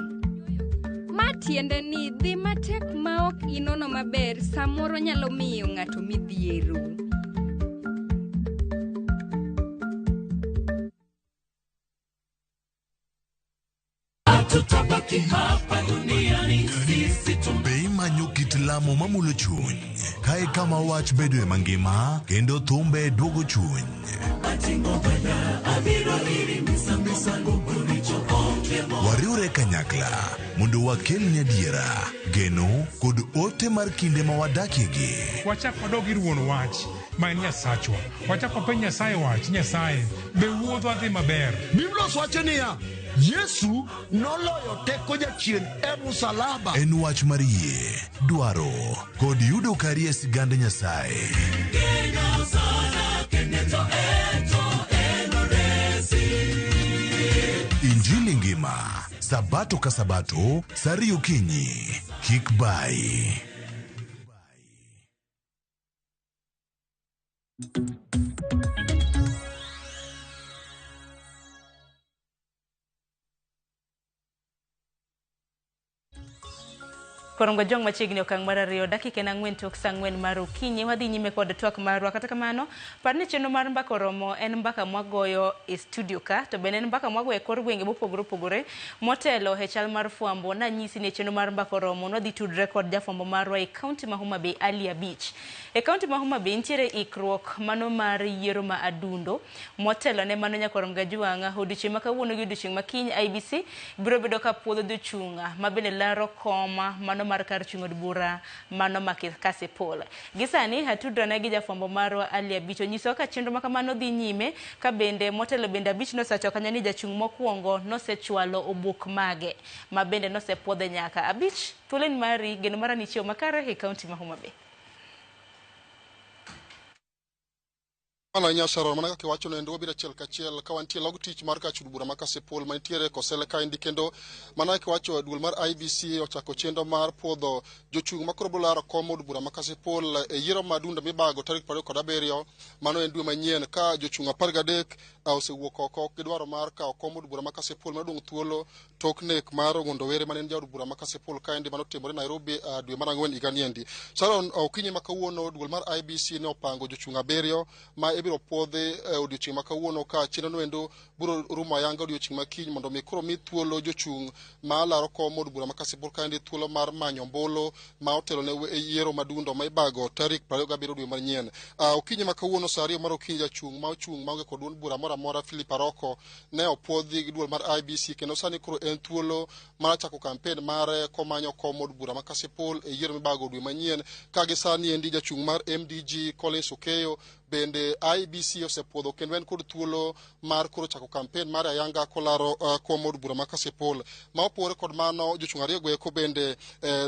Ma tiende ni dhi matek ma ok inono maber samoro nyalo miyo ng'ato midhiero. Hatutabaki hapa duniani sisi. Be imanyo kit lamo mamulo chuny? Kae kama wach bedoe mangima kendo thumbe duogo chuny. Wariwre kanyakla mondo wakelni adiera, geno kod ote mar kinde ma wadakiegi. Wachak wadog ir wuon wach ma en Nyasachwa. Wachak wapenj Nyasaye wach, Nyasaye, be wuodhwa dhi maber? Biblos wacho niya, Yesu noloyo teko jachien e musalaba. En wach mar yie, dwaro kod yudo kari e sigand Nyasaye. Injili ngima, Sabato ka Sabato, saa 2 okinyi. Kik bai. Korongo jong machiegni okang' mar 2 dakika en 4 tok saa 4 mar okinyi. Wadhi nyime kod twak marwa. Kata kamano, par ni chenro mar mbaka oromo en mbaka mwagoyo e studio ka, to bende en mbaka mwagoyo e kor gwenge mopogore opogore. Motelo e chal mar fwambo, nanyisi ni chenro mar mbaka oromo nwadhi tudre kod jafwambo marwa e kaunti ma Homa Bay, Ali Abich. E kaunti ma Homa Bay nitiere ikruok mano mar yiero ma adundo. Motelo ne mano nyakorom Gajwang', odiochieng' ma kawuono gi odiochieng' ma kiny IBC biro bedo ka puodho jochung' ma bende laro koma mano mano mar kar chung' od bura mano ma Kasipul. Gisani atudrane gi jafwambo marwa Ali Abich onyisowa ka chenro makamano dhi nyime ka bende motelo bende Abich nosewacho kanyo ni jachung' mokwongo nosechwalo obok mage ma bende nosepuodhe nyaka. Abich, thuolo en mari, geno mara ni chiew makare e kaunti ma Homa Bay. Mano ahinya Sharon, mana kaka iwacho nendo wabiro achiel kachiel ka wantie log tich mar kar chud bura ma Kasipul mantiere Kosele kaendi kendo mana kaka iwacho duol mar IEBC ochako chenro mar puodho jochung' makoro biro laro kom od bura ma Kasipul e yiero ma dundo mibago tarik 27 mano en dwe manyien ka jochung' 13 osewuok oko gi dwaro mar kawo kom od bura ma Kasipul madong' thuolo tok nek mar Ong'ondo Were mane en jaod bura ma Kasipul kaendi manotimore Nairobi dwe mar ang'wen higa niendi. Sharon, okinyi ma kawuono duol mar IEBC ne opango jochung' 7 ma ibiro puodhi odiochieng' ma kawuono ka chenro noendo biro rumo ayanga odiochieng' ma kiny mondo mi koro mi thuolo jochung' ma laro kom od bura ma Kasipul kaendi thuolo mar manyo ombulu ma otelo ne yiero madundo ma ibago tarik 27 dwe manyien. Okinyi ma kawuono saa 2 mar okinyi jachung' ma ochung' maonge kod duond bura moro amora Philip Aroko ne opuodhi gi duol mar IEBC kendo sani koro en thuolo mar chako kampen mare komanyo kom od bura ma Kasipul e yiero mibago dwe manyien ka gi sani endi jachung' mar MDG Collins Okeyo bende IEBC osepuodho kendo en kod thuolo mar koro chako kampen mar ayanga kolaro kom od bura ma Kasipul. Ma opogore kod mano jochung' ariyo go eko bende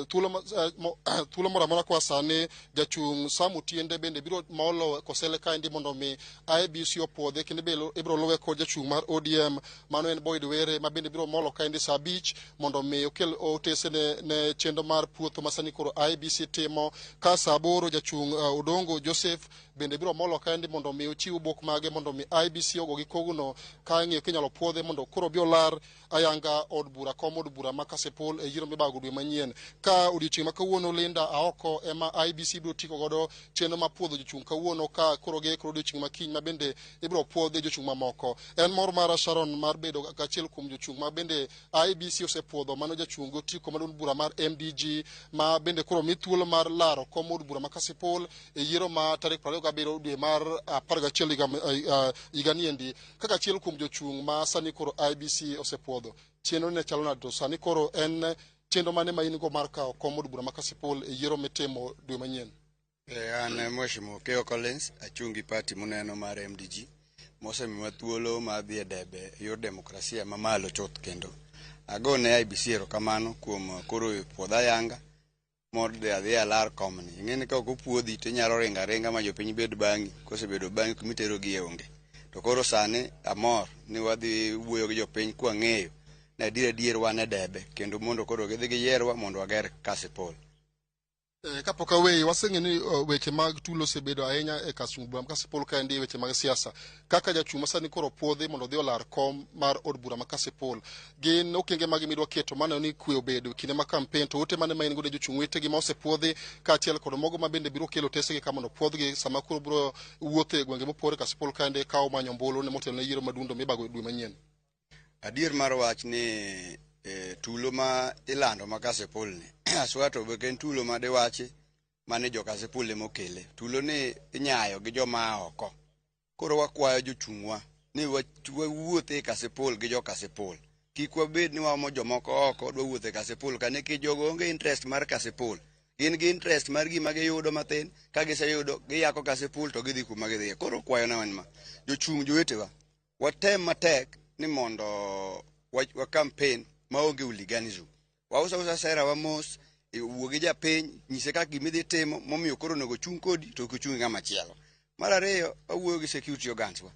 thuolo moro amora koa sani jachung' Sam Otiende bende biro molo Kosele kaendi mondo mi IEBC opuodhe kendo ibiro luwe kod jachung' mar ODM mano en Boyd Were ma bende biro molo kaendi saa 5 mondo mi okel otese ne chenro mar puotho ma sani koro IEBC timo. Ka saa 8 jachung' Odongo Joseph bende biro molo kaendi mondo mi ochiw obok mage mondo mi IEBC ogo gi kogno ka ng'iyo kinyalo puodhe mondo koro obi olar ayanga od bura kom od bura ma Kasipul e yiero mibago dwe manyien. Ka odiochieng' ma kawuono Linda Aoko ema IEBC biro tiko godo chenro mar puodho jochung' kawuono ka koro giikore odiochieng' ma kiny ma bende ibiro puodhi jochung' mamoko. En mor mara Sharon mar bedo achiel kuom jochung' ma bende IEBC osepuodho mano jachung' gotiko mar duond bura mar MDG ma bende koro mi thuolo mar laro kom od bura ma Kasipul e yiero ma tarik 27 dwe mar 11 higa niendi kaka achiel kuom jochung' ma sani koro IEBC osepuodho. Chenro ne chalo nade to sani koro en chenro mane ma in go mar kawo kom od bura ma Kasipul e yiero mitimo dwe manyien? An Mheshimiwa Okeyo Collins achung' gi party muneno mar MDG mosemiwa thuolo mar dhi e debe e yor demokrasia mamalo chuth kendo agone IEBC erokamano kuom koro puodha ayanga mor dhi adhiya alar komni. Ing'e ni ka ok opuodhi to inyalo ringo aringa ma jopiny bed bang'i, kosebedo bang'i kumiterogi onge. To koro sani amor ni wadhi wuoyo gi jopiny kwang'eyo ni adier adier wan e debe kendo mondo koro gidhi giyierwa mondo wager Kasipul. Kapok aweyi, waseng'eyo ni weche mag tulo osebedo ahinya e kar chung' bura ma Kasipul kaendi weche mag siasa. Kaka jachung' ma sani koro puodhi mondo odhi olar kom mar od bura ma Kasipul, gin okenge mage midwa keto maneno ni kwe obedo kinde ma kampen, to ote mane ma in godo jochung' wetegi ma osepuodhi kaachiel kod mogo ma bende biro kelo otesegi ka mondo opuodhgi sama koro biro wuotho e gwenge mopogore Kasipul kaendi ka omanyo ombulu ne motelo ne yiero madundo mibago dwe manyien? Adier mar wach ni tulo ma ilando ma Kasipul ni aswa to be en tulo ma diwachi mane jo Kasipul ema okele. Tulo ni inyayo gi joma oko. Koro wakwayo jochung'wa ni wawuoth e Kasipul gi jo Kasipul. Kik wabed ni waomo jomoko oko dwa wuotho e Kasipul ka nikech jogo onge interest mar Kasipul. Gin gi interest mar gima giyudo mathin, ka giseyudo giyako Kasipul to gidhi kuma gidhiye. Koro kwayona en ma, jochung' jowetewa, watem matek ni mondo wa campaign maonge hooliganism. Wauso ausa sera wa mos, wuo gi japiny, nyise kaka gimidhi timo momiyo koro onego chung' kodi to ok ochung' gi ng'ama chielo. Mar ariyo, wawuoyo gi security organs wa.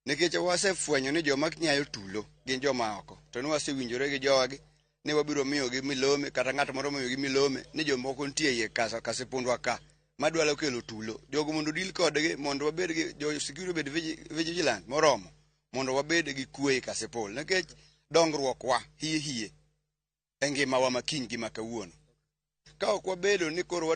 Nikech wasefwenyo ni joma nyayo tulo gin joma oko. To ne wasewinjore gi jowagi ni wabiro miyogi milome kata ng'at moro miyogi milome ni jomoko nitie iye Kasipundwa ka madwaro kelo tulo. Jogo mondo deal kodgi mondo wabed gi jo security obed vigilant moromo mondo wabed gi kwe e Kasipul. Nikech dongruok wa hie hie e ngimawa ma kiny gi ma kawuono. Ka ok wabedo ni koro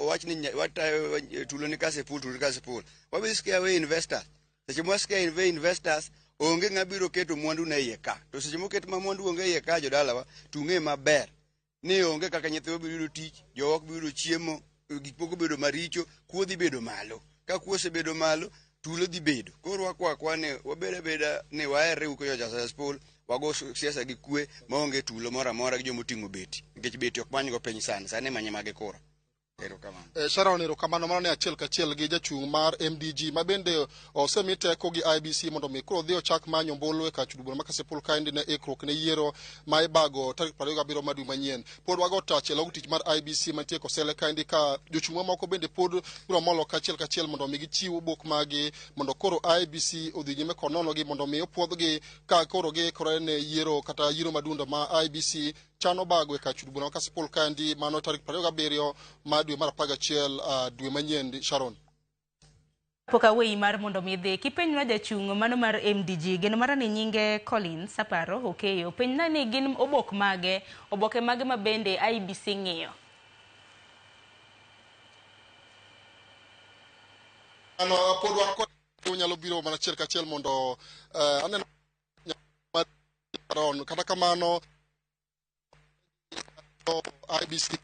wach ni watayo tulo ni Kasipul, tulo ni Kasipul, wabiro scare away investors. Seche mwa scare away investors, onge ng'a biro keto mwandu ne iye ka. To seche moket ma mwandu onge iye ka jodalawa, tung'e maber ni onge kaka nyithiwa biro yudo tich, jowa ok biro yudo chiemo, gik moko bedo maricho, kuo dhi bedo malo. Ka kuo osebedo malo, tulo dhi bedo. Koro wakwa akwa ni wabed abeda ni waherre uru jo Kasipul, Wago siasa gi kwe maonge tulo moro amora gi jomoting'o beti. Nikech beti ok manygo piny sani, sani imanye magi kura. Erokamano. Sharon, erokamano. Mano ne achiel kachiel gi jachung' mar MDG ma bende osemi teko gi IBC mondo mi koro odhi ochak manyo ombulu e kar chudo bura ma Kasipul kaendi ne ikruok ne yiero ma ibago tarik 27 mar dwe manyien. Pod wago tach e log tich mar IBC mantie Kosele kaendi ka jochung' mamoko bende pod biro molo kachiel kachiel mondo mi gichiw obok magi mondo koro IBC odhi nyime kod nonogi mondo mi opuodhgi ka koro giikore ne yiero kata yiero madundo ma IBC chano bago e kar chudo bura ma Kasipul kaendi mano tarik 27 mar dwe mar 11 dwe manyien. Sharon. Pok aweyi mar mondo mi idhi. Kipenjna jachung' mano mar MDG, geno mara ni nyinge Collins aparo Okeyo. Penjna ni gin obok mage, oboke mage ma bende IBC ng'iyo. Ano pod wan kod unyalo biro mana achiel kachiel mondo aneno Sharon kata kamano IBC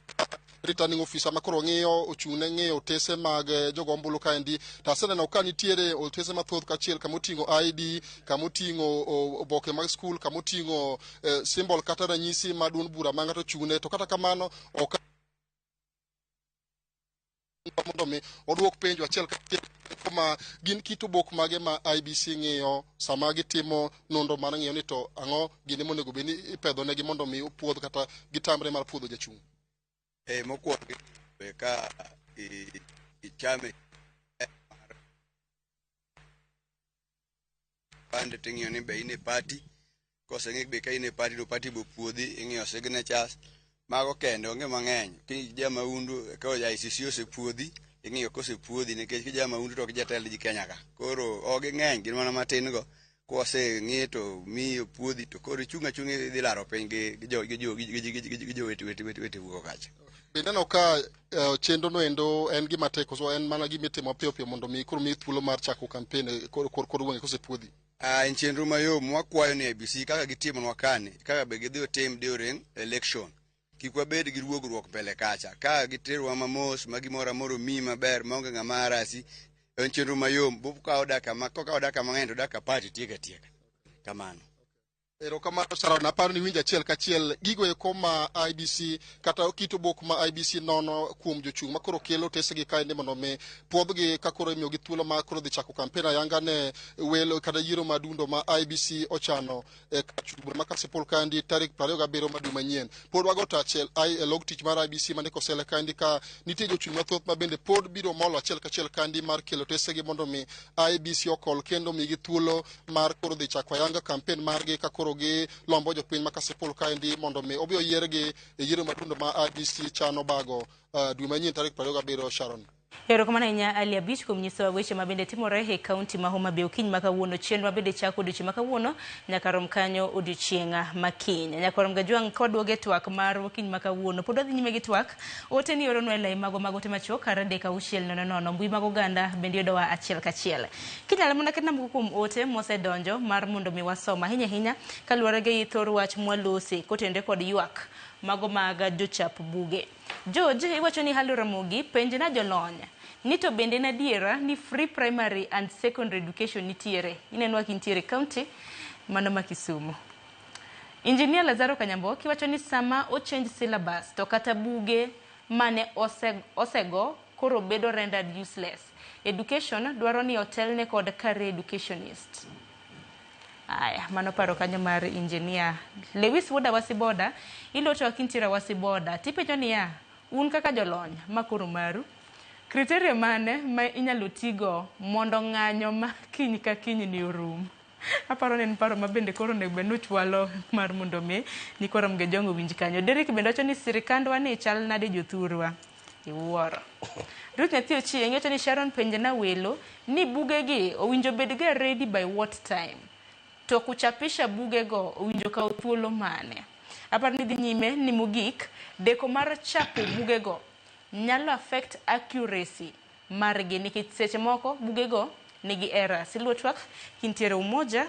returning officer ma koro ng'iyo ochung' ne ng'iyo otese mag jogo ombulu kaendi to aseneno ka nitiere otese mathoth kachiel kamoting'o ID, kamoting'o oboke mag skul, kamoting'o symbol kata ranyisi ma duond bura ma ng'ato ochung'ne to kata kamano ok mondo mi oduok penjo achiel kachiel ma gin kit obok mage ma IBC ng'iyo sama gitimo nonro mar ng'iyo ni to ang'o gini monego bed ni ipedho negi mondo mi opuodh kata gitamre mar puodho jachung'. Mokwongo ka ichame pande ting'iyo ni be in e party, koseng'i be ka in e party to party bo puodhi, ing'iyo signatures mago kende onge mang'eny. Ki ja maundu ka ICC osepuodhi, ing'iyo kosepuodhi nikech ki ja maundu to ok jatend ji Kenya ka. Koro ok ging'eny, gin mana matin go. Koseng'i to miyi opuodhi to koro ichung' achung'a idhi laro piny gi jowete kacha. Be ineno ka chenro no endo en gima tek koso en mana gima itimo piyo piyo mondo mi koro miyi thuolo mar chako campaign kor gwenge kosepuodhi? En chenro mayom wakwayo ni IBC kaka gitimonwa kani, kaka be gidhi otim during election. Kik wabed gi ruogruok mbele kacha. Ka giterowa mamos ma gimoro amora omiyi maber maonge ng'ama arasi, en chenro mayom. Bokawo dakika ma kokawo dakika mang'eny to dakika 10 itieko atieka. Kamano. Erokamano Sharon, aparo ni winjo achiel kachiel gigo eko ma IBC kata kit obok ma IBC nono kuom jochung' ma koro kelo otesegi kaendi mondo mi puodhgi ka koro imiyogi thuolo ma koro dhi chako kampen ayanga ne welo kata yiero madundo ma IBC ochano e kar chudo bura ma Kasipul kaendi tarik 27 mar dwe manyien. Pod wago tach e log tich mar IBC mane Kosele kaendi ka nitie jochung' mathoth ma bende pod biro molo achiel kachiel kaendi mar kelo otesegi mondo mi IBC okol kendo migi thuolo mar koro dhi chako ayanga kampen margi ka koro gi lombo jopiny ma Kasipul kaendi mondo mi obi oyiergi e yiero madundo ma IBC chano bago dwe manyien tarik 27. Sharon. Erokamano ahinya Ali Abich kuom nyisowa weche ma bende timore e kaunti ma Homa Bay okinyi ma kawuono. Chenro ma bende chako odiochieng' ma kawuono nyaka rom kanyo odiochieng' ma kiny. Nyaka rom Gajwang' ka waduogo e twak mar okinyi ma kawuono. Pod wadhi nyime gi twak. Ote ni oronwa e lai mago mag ote machuok kar 3 6 0 0. Mbui mag oganda bende yudowa achiel kachiel. Kinyalo mana ketna moko kuom ote mosedonjo mar mondo mi wasom ahinya ahinya kaluwore gi thor wach mwalose kotenore kod ywak mago mag jochap buge. George, iwacho ni halo Ramogi, penjna jolony ni to bende en adiera ni free primary and secondary education nitiere? Inenwa kintiere county mano ma Kisumu. Engineer Lazaro Kanyamboki iwacho ni sama ochange syllabus to kata buge mane osego koro bedo rendered useless. Education dwaro ni otelne kod career educationist. Aya, mano paro kanyo mar engineer Lewis Wuoda Wasiboda, ilocho kintiere Wasiboda. Tipenjo niya, un kaka jolony ma koro maru, criteria mane ma inyalo tigo mondo ng'anyo ma kiny ka kiny ni orum? Aparo ni en paro ma bende koro onego bed ni uchwalo mar mondo mi nyikwa Ramogi Ojwang' owinj kanyo. Derrick bende wacho ni sirikandwa ni chal nade jothurwa? Iwuoro. Ruth Nyathi Ochieng' wacho ni Sharon penjna welo ni bugegi owinjo bed ga ready by what time? To kuchapisha bugego owinjo kaw thuolo mane? Aparo ni dhi nyime ni mogik, deko mar chapo bugego nyalo affect accuracy margi nikech seche moko bugego nigi errors. Iluwo twak kintiere Umoja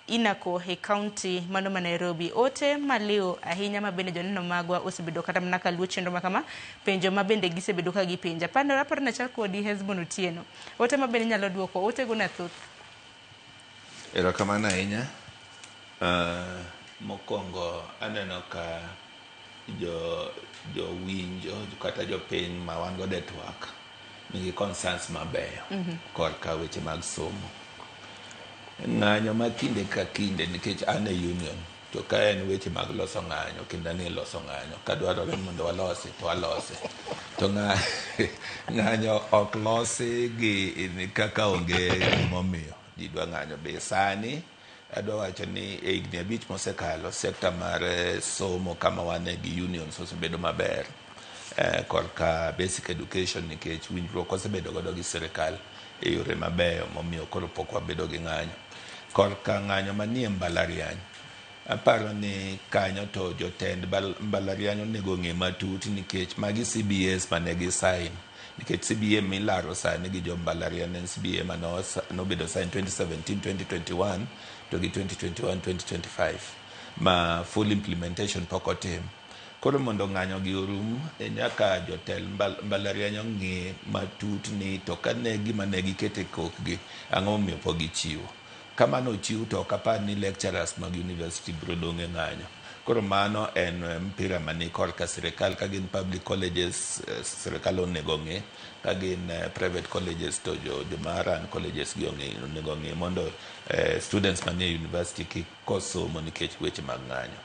Inako e county mano ma Nairobi. Ote maliw ahinya ma bende joneno magwa osebedo kata mana kaluwo chenro ma kama, penjo ma bende gisebedo ka gipenjo. Aparo ni achak kodi Hesbon Otieno. Ote ma bende inyalo duoko, ote go na thoth. Erokamano ahinya. Mokwongo aneno ka jo jowinjo kata jopiny ma wan godo e twak nigi concerns mabeyo korka weche mag somo. Ng'anyo ma kinde ka kinde nikech an e union to ka en weche mag loso ng'anyo kendo anie loso ng'anyo ka dwarore mondo walosi to walose to ng'anyo ok losi gi kaka onge gimomiyo ji dwa ng'anyo be sani adwa wacho ni e higni 5 mosekalo sekta mar somo kama wane gi unions osebedo maber korka basic education nikech winjruok osebedo godo gi sirikal e yore mabeyo momiyo koro pok wabedo gi ng'anyo. Korka ng'anyo manie mbalariany, aparo ni kanyo to jotend mbalariany onego ng'e matut nikech magi CBAs mane gi sign nikech CBA milaro sani gi jo mbalariany en CBA mane nobedo sign 2017-2021 to gi 2021-2025 ma full implementation pok otim. Koro mondo ng'anyo gi orum, nyaka jotend mbalariany ong'e matut ni to kane gima ne giketo e kokgi, ang'o momiyo pok gichiwo. Kamano ochiw to ok apar ni lecturers mag university biro dong' e ng'anyo. Koro mano en mpira mani korka sirikal ka gin public colleges, sirikal onego ng'e, ka gin private colleges to joma run colleges gi onego ng'e mondo students manie university kik kos somo nikech weche mag ng'anyo.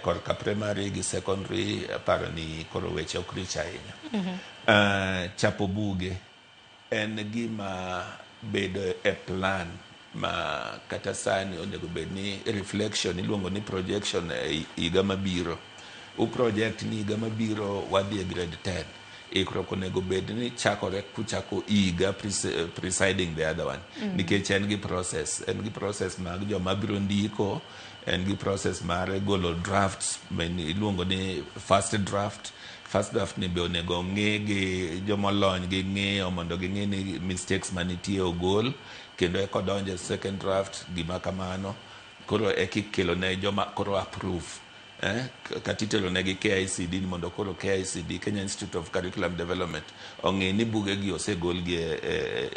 Korka primary gi secondary aparo ni koro weche ok rich ahinya. Chapo buge en gima bedo e plan ma kata sani onego bed ni reflection iluongo ni projection e higa mabiro. U project ni higa mabiro wadhi e grade 10. Ikruok onego bed ni chakore kuchako higa presiding the other one. Nikech en gi process, en gi process mag joma biro ndiko, en gi process mar golo drafts iluongo ni first draft. First draft ni be onego ng'i gi jomolony gi ng'iyo mondo ging'i ni mistakes manitie ogol kendo eka odonjo e second draft gima kamano koro eka ikelo ne joma koro approve kata itero negi KICD ni mondo koro KICD Kenya Institute of Curriculum Development ong'i ni buge gi osegol gi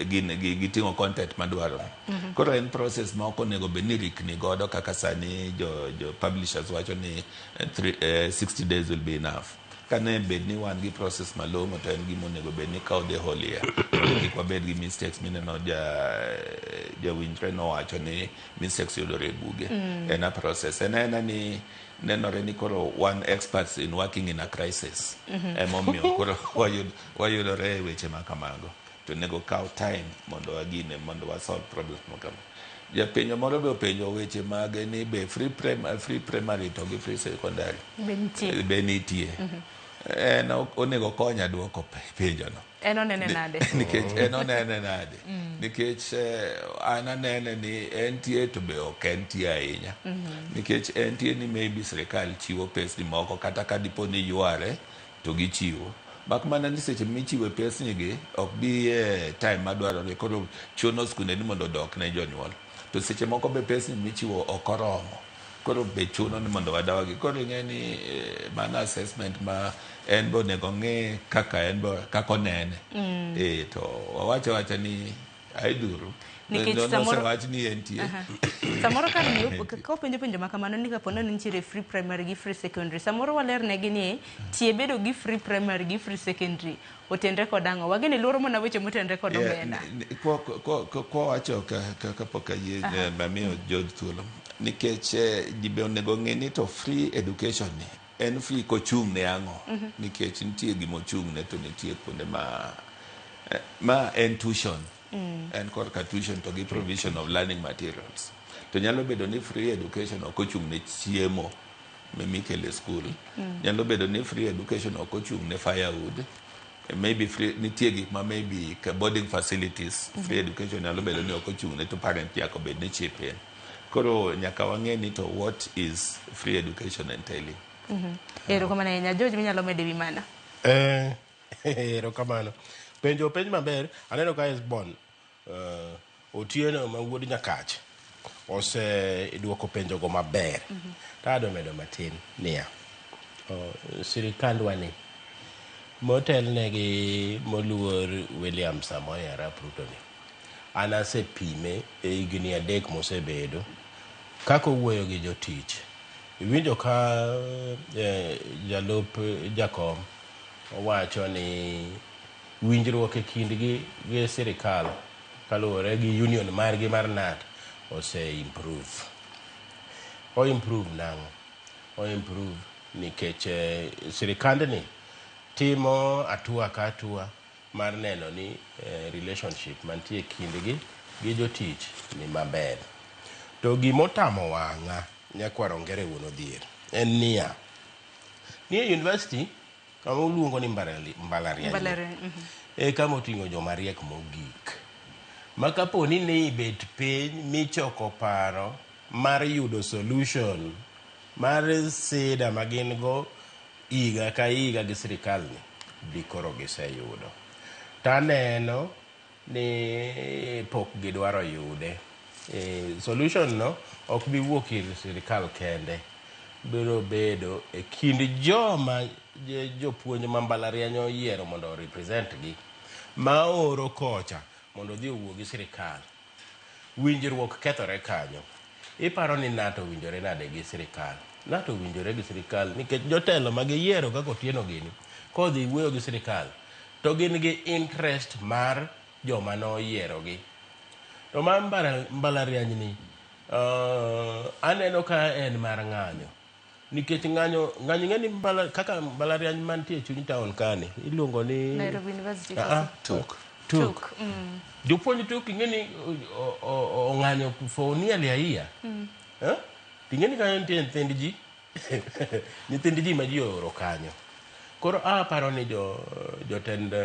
gin giting'o content madwarore. Koro en process ma ok onego bed ni rikni godo kaka sani jo publishers wacho ni 60 days will be enough. Kane bed ni wan gi process malong'o to en gima onego bed ni kawo the whole year mondo kik wabed gi mistakes mineno jawinjre nowacho ni mistakes yudore e buge. En a process. En aena ni nenore ni koro wan experts in working in a crisis. Emomiyo koro wayudore e weche ma kamago. To onego kaw time mondo wagine mondo wa solve problems ma kama. Japenjo moro be openjo weche mage ni be free primary to gi free secondary be nitie. En onego konya duoko penjono. En onene nade? Nikech en onene nade? Nikech an anene ni entie to be ok entie ahinya. Nikech entie ni maybe sirikal chiwo pesni moko kata ka dipo ni yware to gichiwo. Mak mana ni seche michiwe pesni gi ok bi e time madwarore koro chuno skunde ni mondo odok ne jonyuol. To seche moko be pesni michiwo ok oromo. Koro be chuno ni mondo wadawgi. Koro ing'e ni mano assessment ma en be onego ng'e kaka en be kaka onene. To wawacho awacha ni aidhuru. Nikech samoro wach ni entie. Samoro kar miyo kopenjo penjo ma kamano ni kapo ni nitiere free primary gi free secondary, samoro walernegi ni tie bedo gi free primary gi free secondary otenre kod ang'o? Wageni luoro mana weche motenre kod omenda. Kwawacho kapok ayie mamiyo George thuolo nikech ji be onego ng'e ni to free education ni en free kochung' ne ang'o? Nikech nitie gima ochung' ne to nitie kuonde ma en tuition. En korka tuition to gi provision of learning materials. To nyalo bedo ni free education ok ochung' ne chiemo mikelo e skul. Nyalo bedo ni free education ok ochung' ne firewood. Maybe free nitie gik ma maybe boarding facilities free education nyalo bedo ni ok ochung' ne to parent nyaka bed ni chip in. Koro nyaka wang'e ni to what is free education entailing. Erokamano ahinya. George, minyalo medo ewi mano? Erokamano. Penjo penj maber. Aneno ka Esbon Otieno ma wuod Nyakach oseduoko penjogo maber. To adwa medo matin niya, sirikandwa ni motelne gi moluor William Samoei Arap Ruto ni, an asepime e higni 3 mosebedo kaka owuoyo gi jotich. Iwinjo ka jalup jakom owacho ni winjruok e kindgi gi sirikal kaluwore gi union margi mar KNUT ose improve. O improve nang'o? O improve nikech sirikandni timo hatua ka hatua mar neno ni relationship mantie kindgi gi jotich ni maber. To gimotamo wang'a nyakwar Ongere wuon Odhier en niya, ni e university kama uluongo ni mbalariany e kama oting'o joma riek mogik. Ma kapo ni ne ibet piny michoko paro mar yudo solution mar sida ma gin go higa ka higa gi sirikal ni, dikoro giseyudo. To aneno ni pok gidwaro yude. Solution no ok bi wuok ir sirikal kende. Biro bedo e kind joma jopuonj ma mbalariany oyiero mondo o represent gi, ma oro kocha mondo odhi owuo gi sirikal. Winjruok kethore kanyo. Iparo ni KNUT owinjore nade gi sirikal? KNUT owinjore gi sirikal nikech jotelo ma giyiero kaka Otieno gini, kodhi wuoyo gi sirikal, to gin gi interest mar joma noyierogi. To mar mbalariany ni, aneno ka en mar ng'anyo. Nikech ng'anyo, ng'anyo ing'e ni kaka mbalariany mantie e chuny town kani, iluongo ni Nairobi University. TUK. TUK. Jopuonj TUK ing'e ni ong'anyo for nearly a year. Eh? Ing'e ni kanyo nitie nyithind ji. Nyithind ji ma ji ooro kanyo. Koro aparo ni jotend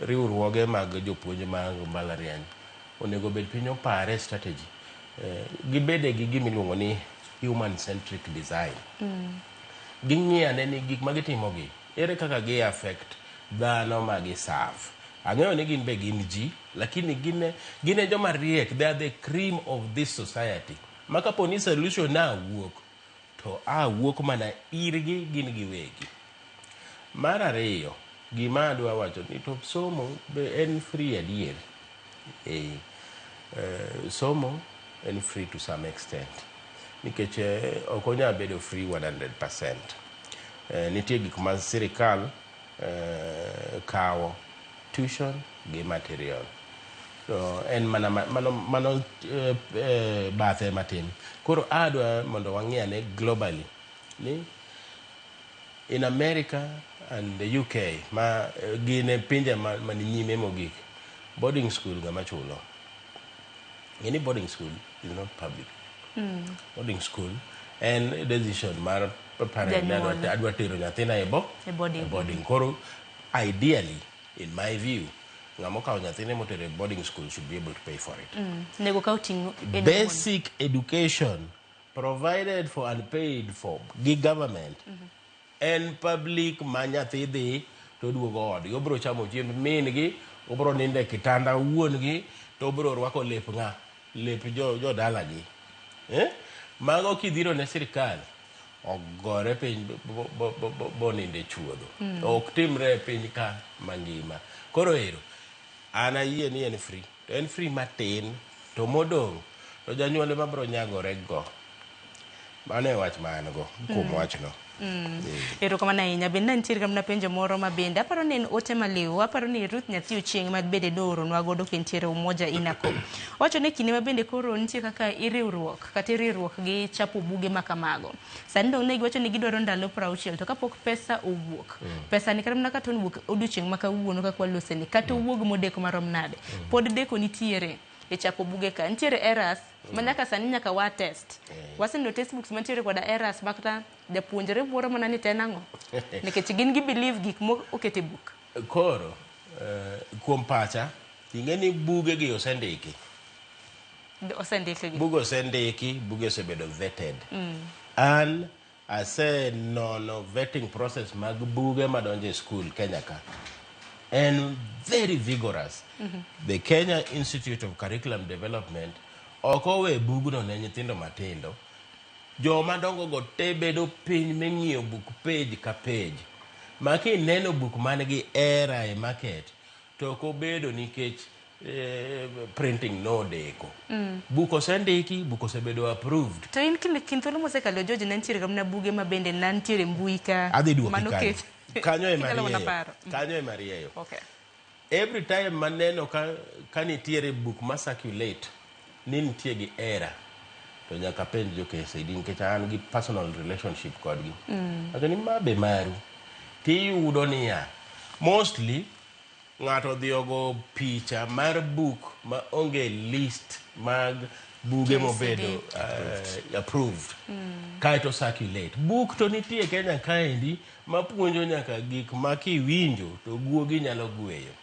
riwruoge mag jopuonj mag mbalariany onego bed piny opare strategy. Gibede gi gima iluongo ni human centric design. Ging'i ane ni gik ma gitimogi, ere kaka gi affect dhano ma gi serve. Ang'eyo ni gin be gin ji, lakini gin e joma riek, they are the cream of this society. Ma kapo ni solution na wuok, to a wuok mana irgi gin giwegi. Mar ariyo, gima adwa wacho ni to somo be en free adier. Somo en free to some extent. Nikech ok onyal bedo free 100%. Nitie gik ma sirikal kawo, tuition gi material. To en mana mano bathe matin. Koro adwa mondo wang'i ane globally ni in America and the UK ma gin e pinje mani nyime mogik, boarding school ng'ama chulo. Ng'e boarding school is not public. Boarding school en decision mar parent ni adwa tero nyathina e boarding. E boarding. Koro ideally, in my view, ng'ama okawo nyathine motero e boarding school should be able to pay for it. Nego kaw ting' en Basic education provided for and paid for gi government en public ma nyathi dhi to duogo odgi. Obiro chamo chiemb min gi, obiro nindo e kitanda wuon gi, to obiro rwako lep ng'a? Lep jodalagi. Mago kidhiro ne sirikal, ogore piny bonindo e chuodho. Ok timre e piny ka mangima. Koro ero, an ayie ni en free. To en free matin, to modong', to janyuol ema biro nyagore go. Mano e wach ma an go kuom wachno. Erokamano ahinya. Bende nitiere mana penjo moro ma bende aparo ni en ote maliw. Aparo ni Ruth nyathi Ochieng' ma bende nooronwa godo kentiere Umoja Inako. Owacho ni kinde ma bende koro nitie kaka iriwruok kata iriwruok gi chapo buge ma kamago. Sani dong' ne giwacho ni gidwaro ndalo 60 to kapok pesa owuok. Pesa ni kata mana kata owuok odiochieng' ma kawuono kaka walose ni kata owuog modeko marom nade. Pod deko nitiere e chapo buge ka. Nitiere errors ma nyaka sani nyaka wa test. Waseneno textbooks mantiere koda errors ma kata japuonjre wuoro mana ni to en ang'o. Nikech gin gi believe gik mo oket e buk. Koro, kuom pacha, ing'e ni buge gi osendiki. Osendiki gi. Buge osendiki, buge osebedo vetted. An asenono vetting process mag buge madonjo e school Kenya ka. En very vigorous. The Kenya Institute of Curriculum Development ok owe bugno ne nyithindo matindo. Joma dongo go te bedo piny ming'iyo buk page ka page. Ma kineno buk man gi error e market, to ok obedo nikech printing nodeko. Buk osendiki, buk osebedo approved. To in kind thuolo mosekalo, George, ne nitiere mana buge ma bende ne nitiere mbui ka Adhi duoki mano kanyo. ket Kanyo ema Inyalo mana rieyo. paro. Kanyo ema rieyo. Okay. Every time maneno ka nitiere buk ma circulate ni nitie gi error, to nyaka penj jo KICD nikech an gi personal relationship kodgi. Awacho ni ma be maru. Tiyudo niya, mostly ng'ato odhi ogo picha mar buk ma onge list mag buge KICD. mobedo approved. Kaeto circulate. Buk to nitie Kenya kaendi mapuonjo nyaka gik ma kiwinjo to guogi nyalo gweyo.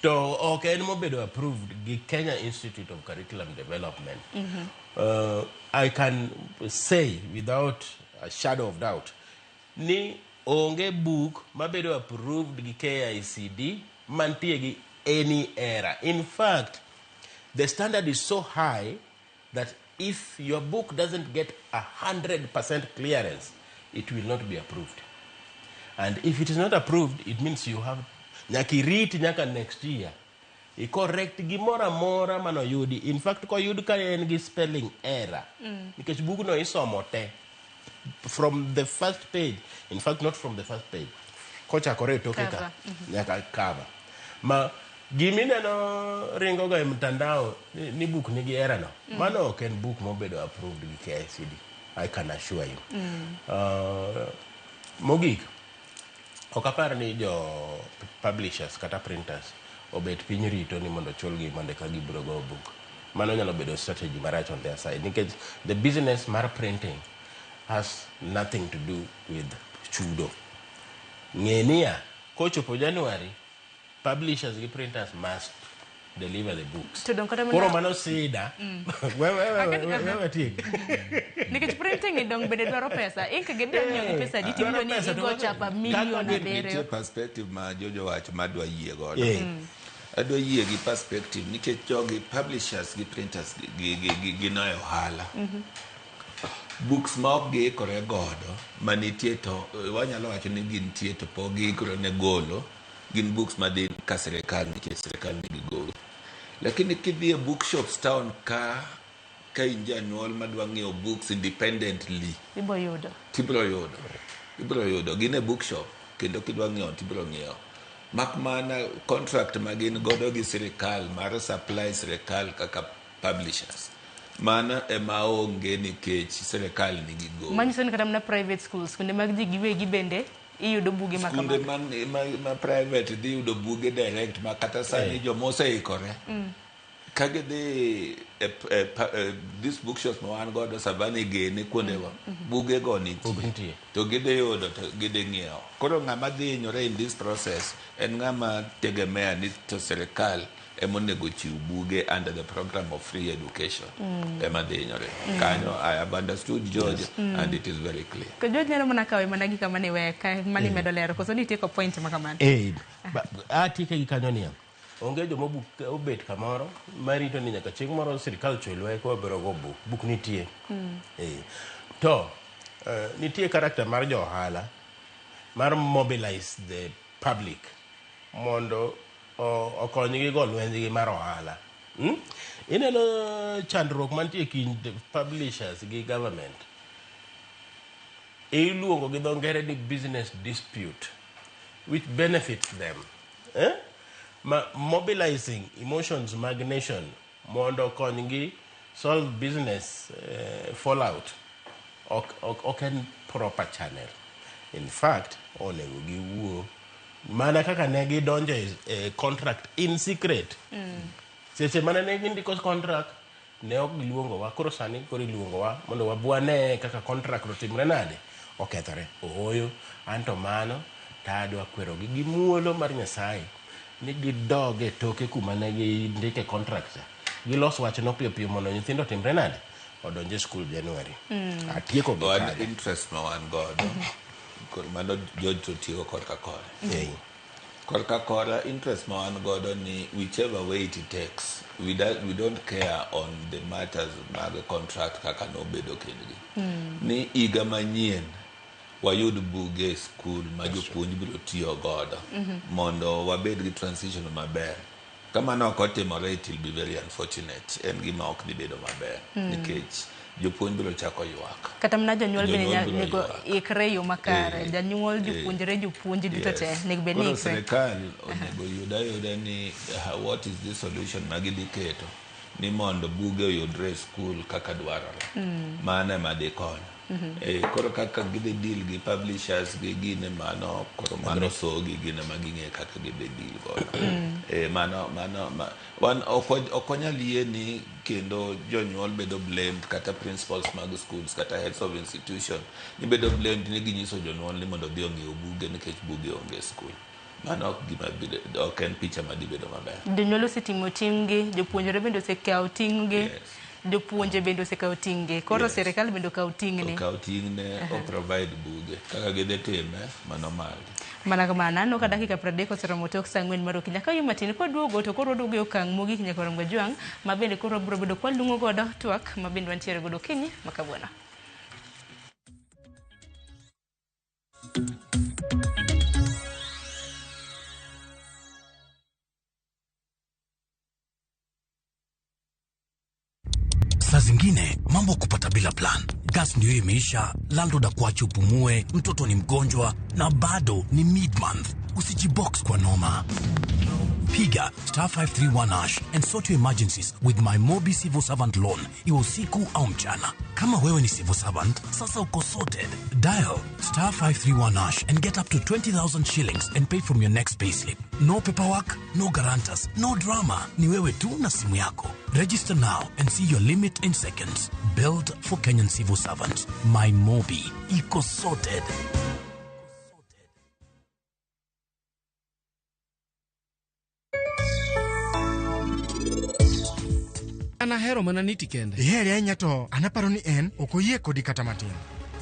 To ok en mobedo approved gi Kenya Institute of Curriculum Development. I can say without a shadow of doubt ni onge buk mabedo approved gi KICD mantie gi any error. In fact, the standard is so high that if your book doesn't get 100% clearance, it will not be approved. And if it is not approved, it means you have nyaka irit nyaka next year. I correct gimoro amora manoyudi. In fact, koyud ka en gi spelling error. Nikech bugno isomo te. From the first page. In fact, not from the first page. Kochakore e toke ka. Cover. Nyaka cover. Ma gimineno ringo ga e mtandao ni buk nigi error no. Mano ok en buk mobedo approved gi KICD. I can assure you. Mogik, ok apar ni jo publishers kata printers obet piny rito ni mondo chulgi mondo eka gibiro go buk. Mano nyalo bedo strategy marach on their side nikech the business mar printing has nothing to do with chudo. Ng'e niya, kochopo January, publishers gi printers must deliver the books. To dong kata mana Koro mano sida. We we we we we we tiek. Nikech printing ni dong bende dwaro pesa. Ink gi dwa nyiewo gi pesa di Dwaro tiwinjo ni pesa, to igo chapa milion kaka 7. Nitie perspective ma Jojo wacho madwa yie godo. Adwa yie gi perspective nikech jogi, publishers gi printers, gin e ohala. Books ma ok giikore godo manitie to wanyalo wacho ni gintie to pok giikore ne golo gin books madhi ka sirikal nikech sirikal nigi gowi. Lakini kidhi e bookshops town ka in janyuol madwa ng'iewo books independently, Ibo yudo. tibiro yudo, ibiro yudo gin e bookshop kendo kidwa ng'iewo tibiro ng'iewo, mak mana contract ma gin godo gi sirikal mar supply sirikal kaka publishers, mano ema onge nikech sirikal nigi gowi. Manyiso ni kata mana private schools, kuonde mag ji giwegi bende iyudo buge ma skunde kamago. ma private dhi yudo buge direct ma kata sani joma oseikore ka gidhi e these bookshops ma wan godo Savani gene kuondego, bugego nitie. Nitie. To gidhi yudo to gidhi ng'iewo. Koro ng'ama dhi hinyore in this process en ng'ama tegemea ni to sirikal ema onego chiw buge under the program of free education ema dhi hinyore kanyo. I have understood George and it is very clear. Ko George nyalo mana kawe mana gi kama ni we ka mani medo lero koso nitieko point ma kamano. Atieke gi kanyo niya, onge joma obet kamoro marito ni nyaka chieng' moro sirikal chulwa eka wabiro go buk. Buk nitie. To nitie character mar jo ohala mar mobilize the public mondo okonygi go lwenjgi mar ohala. Ineno chandruok mantie e kind publishers gi government iluongo gi dho ngere ni business dispute which benefits them, eh? Ma mobilizing emotions mag nation mondo okonygi solve business fallout ok en proper channel. In fact, onego giwuo mana kaka ne gidonjo e contract in secret. Seche mane ne gindiko contract ne ok giluongowa. Koro sani koro iluongowa mondo wabwane kaka contract otimre nade okethore. Ooyo, anto mano tadwa kwerogi gi muolo mar Nyasaye ni gidog e toke kuma ne gindike contract cha, gilos wachno piyo piyo mondo nyithindo otimre nade odonj e school January. Atieko gi Wan kanyo. Interest ma wan godo koro mano George to tieko korka kore. Korka kora interest ma wan godo ni whichever way it takes, we don't care on the matters mag contract kaka nobedo kindgi ni higa manyien wayud buge e skul ma jopuonj biro tiyo godo mondo wabed gi transition maber. Ka mano ok otimore it will be very unfortunate. En gima ok dhi bedo maber nikech jopuonj biro chako ywak. Kata mana jonyuol bende Jonyuol biro onego ywak. ikre e yo makare. Janyuol, jopuonjre, jopuonj duto te onego bed ni Koro ikre. sirikal onego yud ayuda ni what is the solution ma gidhi keto ni mondo buge oyudre e skul kaka dwarore. Mano ema dhi konyo. Koro kaka gidhi deal gi publishers gi gine mano koro mano sogi gine ma ging'e kaka gidhi deal godo. Mano mano ma, wan ok ok wanyal yie ni kendo jonyuol bedo blamed kata principals mag schools kata heads of institution ni bedo blamed ni ginyiso jonyuol ni mondo odhi ong'iew buge nikech buge onge e skul. Mano ok gima biro, ok en picha madhi bedo maber. Jonyuol oseting'o ting'-gi, jopuonjre bende osekawo ting'-gi, jopuonje bende osekawo ting'-gi. Koro sirikal bende okawo ting'ne. Okaw ting'ne, o provide buge. Kaka gidhi time, mano margi. Mana kamano, aneno ka dakika 30 oseromo tok saa 4 mar okinyi. Akaw yo matin kwaduogo to koro waduogo e okang' mogik nyaka Ramogi Ajwang' ma bende koro wabiro bedo kwalung'o godo twak ma bende wantiere godo okinyi ma kawuono. Saa zingine mambo kupata bila plan. Gas ndio imeisha, landlord akuache upumue, mtoto ni mgonjwa na bado ni mid-month. Usijibox kwa noma. Piga star 531 hash and sort your emergencies with my Mobi Civil Servant Loan, iwe usiku au mchana. Kama wewe ni civil servant, sasa uko sorted. Dial star 531 hash and get up to 20,000 shillings and pay from your next payslip. No paperwork, no guarantors, no drama. Ni wewe tu na simu yako. Register now and see your limit in seconds. Built for Kenyan civil servants. My Mobi. Iko sorted. An ahero mana niti kende. Ihere ahinya to an aparo ni en ok oyie kodi kata matin.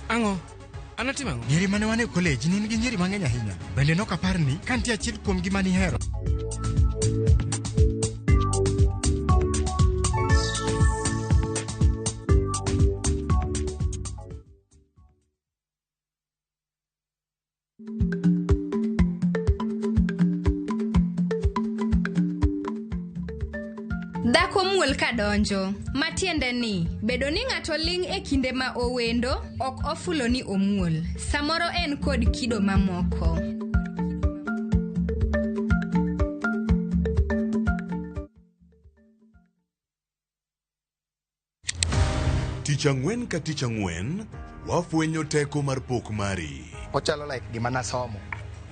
Ang'o? An atimo ang'o? Diere mane wan e college ne in gi nyiri mang'eny ahinya. Bende nok apar ni ka nitie achiel kuomgi mane ihero. Dhako muol kadonjo, matiende ni bedo ni ng'ato ling' e kinde ma owendo ok ofulo ni omuol. Samoro en kod kido mamoko. Tich ang'wen ka tich ang'wen, wafwenyo teko mar pok mari. Ochalo like gima nasomo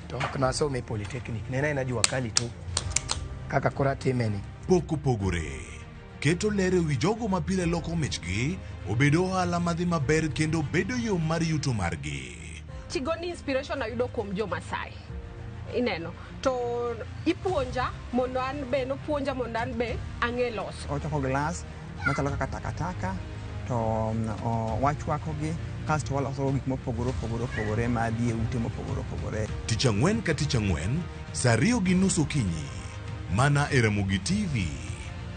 to ok nasome e polytechnic ne en aena jua kali tu kaka koro atime ni. Pok opogore. Keto ler e wi jogo ma pile loko michgi obedo ohala madhi maber kendo bedo yo mar yuto margi. Tigoni inspiration ayudo kuom jo Masai. Ineno. To ipuonja mondo an be nopuonja mondo an be ang'e loso. Ochoko glass machalo kaka takataka to wachwakogi kasto waloso gik mopogore opogore opogore madhi e ute mopogore opogore. Tich ang'wen ka tich ang'wen, saa 2:30 okinyi. Mana e Ramogi TV.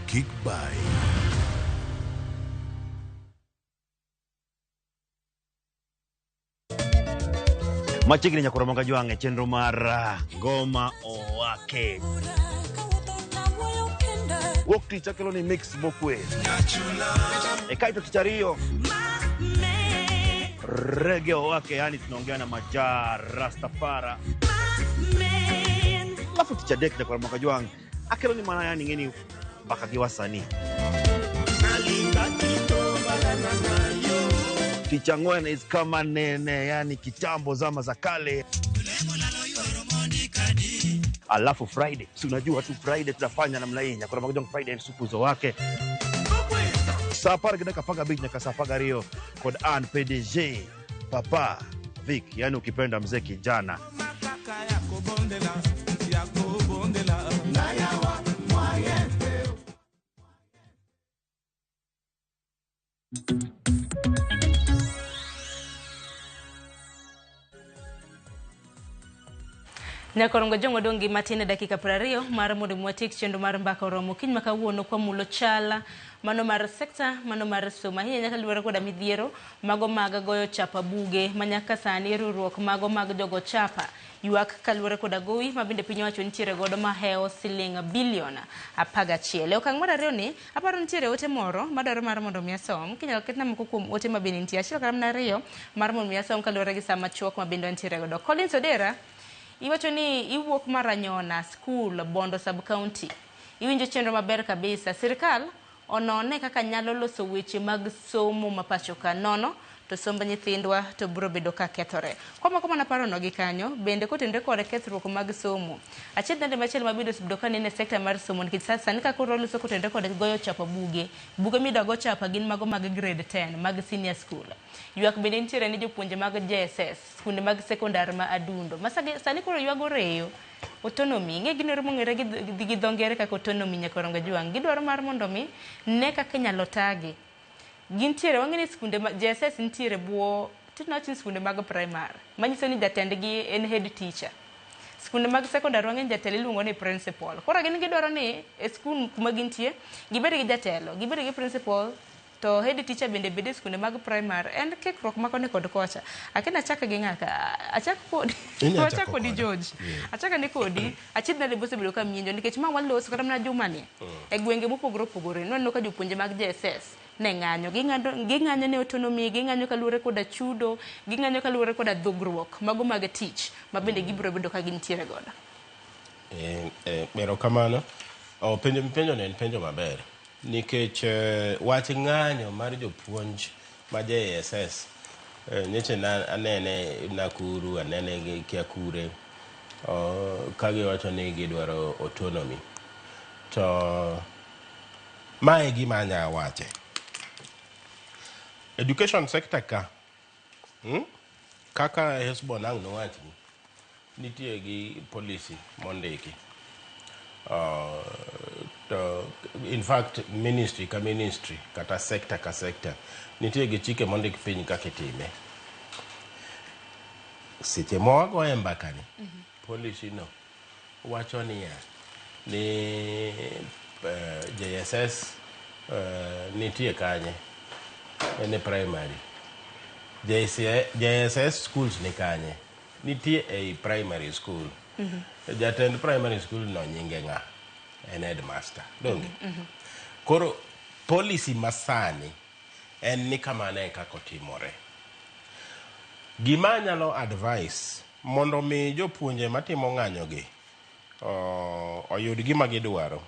Kik bai. Machiegni nyaka Ramogi Ajwang' e chenro mar Ngoma Owake. Wuok tich akelo ni mix mokwe. E kaito tich ariyo Reggae Owake, yani tunaongea na Majaa Rastafara. Alafu tich adek nyaka Ramogi Ajwang' akelo ni mana yani ng'eni mbaka gi wasanii. Tich ang'wen is kama nene, yani kitambo zama za kale. Alafu Friday, si unajua tu Friday tunafanya namna hii, nyaka Ramogi Ajwang' Friday supu zo wake. Saa 10 gi dakika 15 nyaka saa 12 kod an PDG Papa Vic, yani ukipenda mzee kijana. Nyakorongo Jong odong' gi matin e dakika 20 mar mondo mi watiek chenro mar mbaka oromo kiny ma kawuono kwamulo chala mano mar sekta mano mar somo ahinya nyaka luwore koda midhiero mago mag goyo chapa buge ma nyaka sani riwruok mago mag jogo chapa ywak kaluwore koda gowi ma bende piny owacho nitiere godo mahewo siling bilion 11. E okang' mar ariyo ni aparo nitiere ote moro madwaro mar mondo mi asom kinyalo ketna moko kuom ote ma bende nitie achiel kata mana ariyo mar mondo mi asom kaluwore gi saa machuok ma bende wantiere godo. Collins Odera iwacho ni iwuok Maranyona School, Bondo Sub County. Iwinjo chenro maber kabisa. Sirkal onone kaka nyalo loso weche mag somo ma pacho ka. Nono to somb nyithindwa to biro bedo ka kethore. Kwamako mana parono gi kanyo, bende kotenore kod kethruok mag somo. Achiel nade machielo ma bende osebedo ka neno e sekta mar somo nikech sani ka koro waloso kotenore kod goyo chapa buge. Buge midwa go chapa gin mago mag grade 10 mag senior school. Ywak bende nitiere ni jopuonje mag JSS, skunde mag sekondar ma Adundo. Ma sani koro ywago reyo autonomy. Ing'e gino mong'ere gi dho ngere kaka autonomy Nyakorongo Jwang'. Gidwaro mar mondo mi ne kaka inyalo tagi. Gintiere, wang'e ni skunde ma JSS nitiere bwo, tinawach ni skunde mag primary, manyiso ni jatendgi en head teacher. Skunde mag sekondar wang'e ni jatelo iluongo ni principal. Koro gin gidwaro ni e skul kuma gintie, gibed gi jatelo, gibed gi principal, to head teacher bende bede skunde mag primary. En kikruok ma koni kod kocha. Akia achak gi ng'a ka, achak kodi. Achak kodi George. Achak ni kodi, achiedh nade bosebedo ka mienjo nikech ma waloso kata mana juma ni. E gwenge mopogore opogore, nwaneno ka jopuonje mag JSS ne ng'anyo. Ging'anyo ne autonomy, ging'anyo kaluwore koda chudo, ging'anyo kaluwore koda dhogruok mago mag tich ma bende gibiro bedo ka gintiere godo. Erokamano. Penjo mipenjo no en penjo maber. Nikech wach ng'anyo mar jopuonj ma JSS nyocha anene Nakuru, anene Kiakure, ka giwacho ni gidwaro autonomy. To mae gima anya wache. Education sector ka, kaka Hesbon ang' nowachni, nitie gi policy mondiki. To in fact ministry ka ministry kata sector ka sector nitie gi chike mondik piny kaka itime. Seche ma wagoye mbaka ni, policy no wacho niya ni JSS nitie kanye, en e primary. JSS schools ni kanye, nitie ei primary school. Jatend primary school no nyinge ng'a? En headmaster. Donge? Koro policy masani en ni kamano e kaka otimore. Gima anyalo advice mondo mi jopuonje matimo ng'anyo gi oyud gima gidwaro,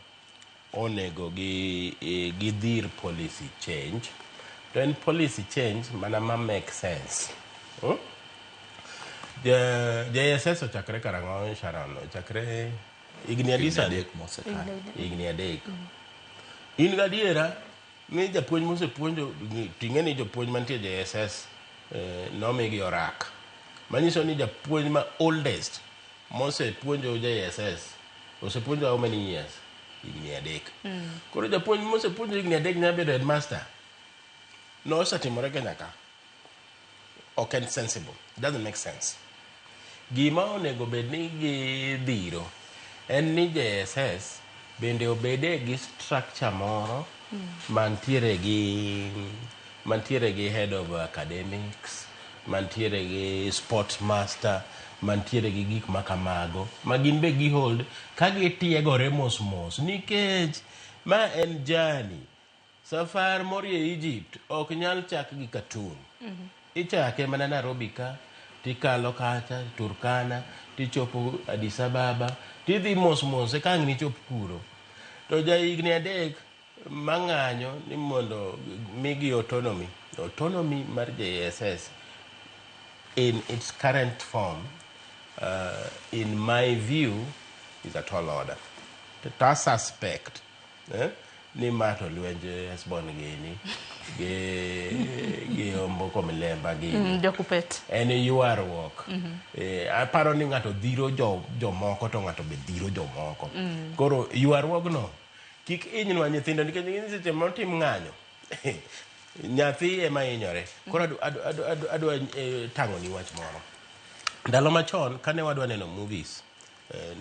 onego gidhir policy change. To en policy change mana ma make sense. JSS ochakre karang'o, Sharon? Ochakre higni adi sani? Higni 3. In gadiera ni japuonj mosepuonjo, ting'e ni jopuonj mantie JSS nomigi orak. Manyiso ni japuonj ma oldest mosepuonjo JSS osepuonjo how many years? Higni 3. Koro japuonj mosepuonjo higni 3 nyalo bedo headmaster. Nosetimore Kenya ka. Ok en sensible. Doesn't make sense. Gima onego bed ni gidhiro en ni JSS bende obede gi structure moro mantiere gi head of academics, mantiere gi sports master, mantiere gi gik makamago ma gin be gihold ka gitiegore mos mos, nikech ma en journey. Safar morie Egypt ok nyal chak gi Khartoum. Ichake mana Nairobi ka, tikalo kacha Turkana, tichopo Addis Ababa, tidhi mos mos eka ang' nichop kuro. To ja higni 3 mang'anyo ni mondo migi autonomy. Autonomy mar JSS in its current form, in my view, is a tall order. To suspect ni ma to lwenje Hesbon gini gi Omboko Milemba gini. Jokupet. En ywaruok. Aparo ni ng'ato dhiro jomoko to ng'ato be dhiro jomoko. Koro ywaruogno kik hinywa nyithindo nikech seche motim ng'anyo nyathi ema hinyore. Koro adwa tang'oni wach moro. Ndalo machon kane wadwa neno movies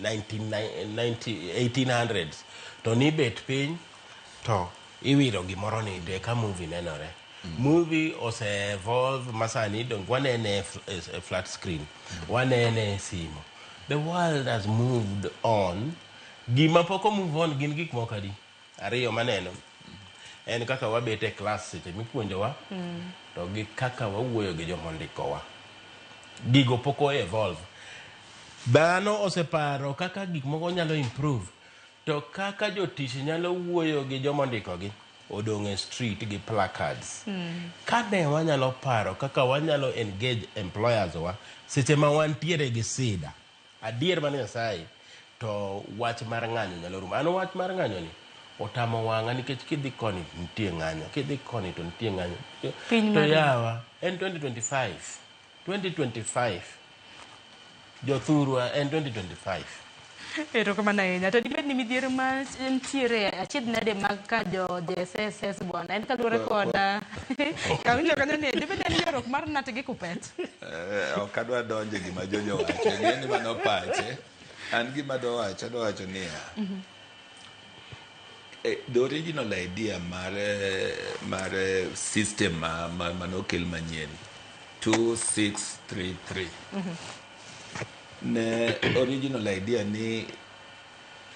19, 1800s to nibet piny to iwiro gimoro ni to eka movie nenore. Movie ose evolve masani dong wanene e flat screen, wanene e simu. The world has moved on. Gima pok o move on gin gik moko adi ariyo maneno en kaka wabet e klas seche mipuonjowa to gi kaka wawuoyo gi joma ondikowa. Gigo pok o evolve. Dhano oseparo kaka gik moko nyalo improve, to kaka jotich nyalo wuoyo gi joma ondikogi odong' e street gi placards. Kane wanyalo paro kaka wanyalo engage employers wa seche ma wantiere gi sida adier mar Nyasaye, to wach mar ng'anyo nyalo rumo. An wach mar ng'anyo ni otamo wang'a nikech kidhi koni nitie ng'anyo, kidhi koni to nitie ng'anyo. Piny To mar- yawa en 2025, 2025 jothurwa, en 2025. Erokamano ahinya. To dibed ni midhiero ma ntiere achiedh nade mag ka jo JSS bwana en kaluwore kod kawinjo kanyo ni dibed ni en ywaruok mar KNUT gi KUPPET? Ok adwa donjo e gima Jojo wacho. Ing'e ni mano pache. An gima adwa wacho, adwa wacho niya. The original idea mar system manokel manyien 2633 ne original idea ni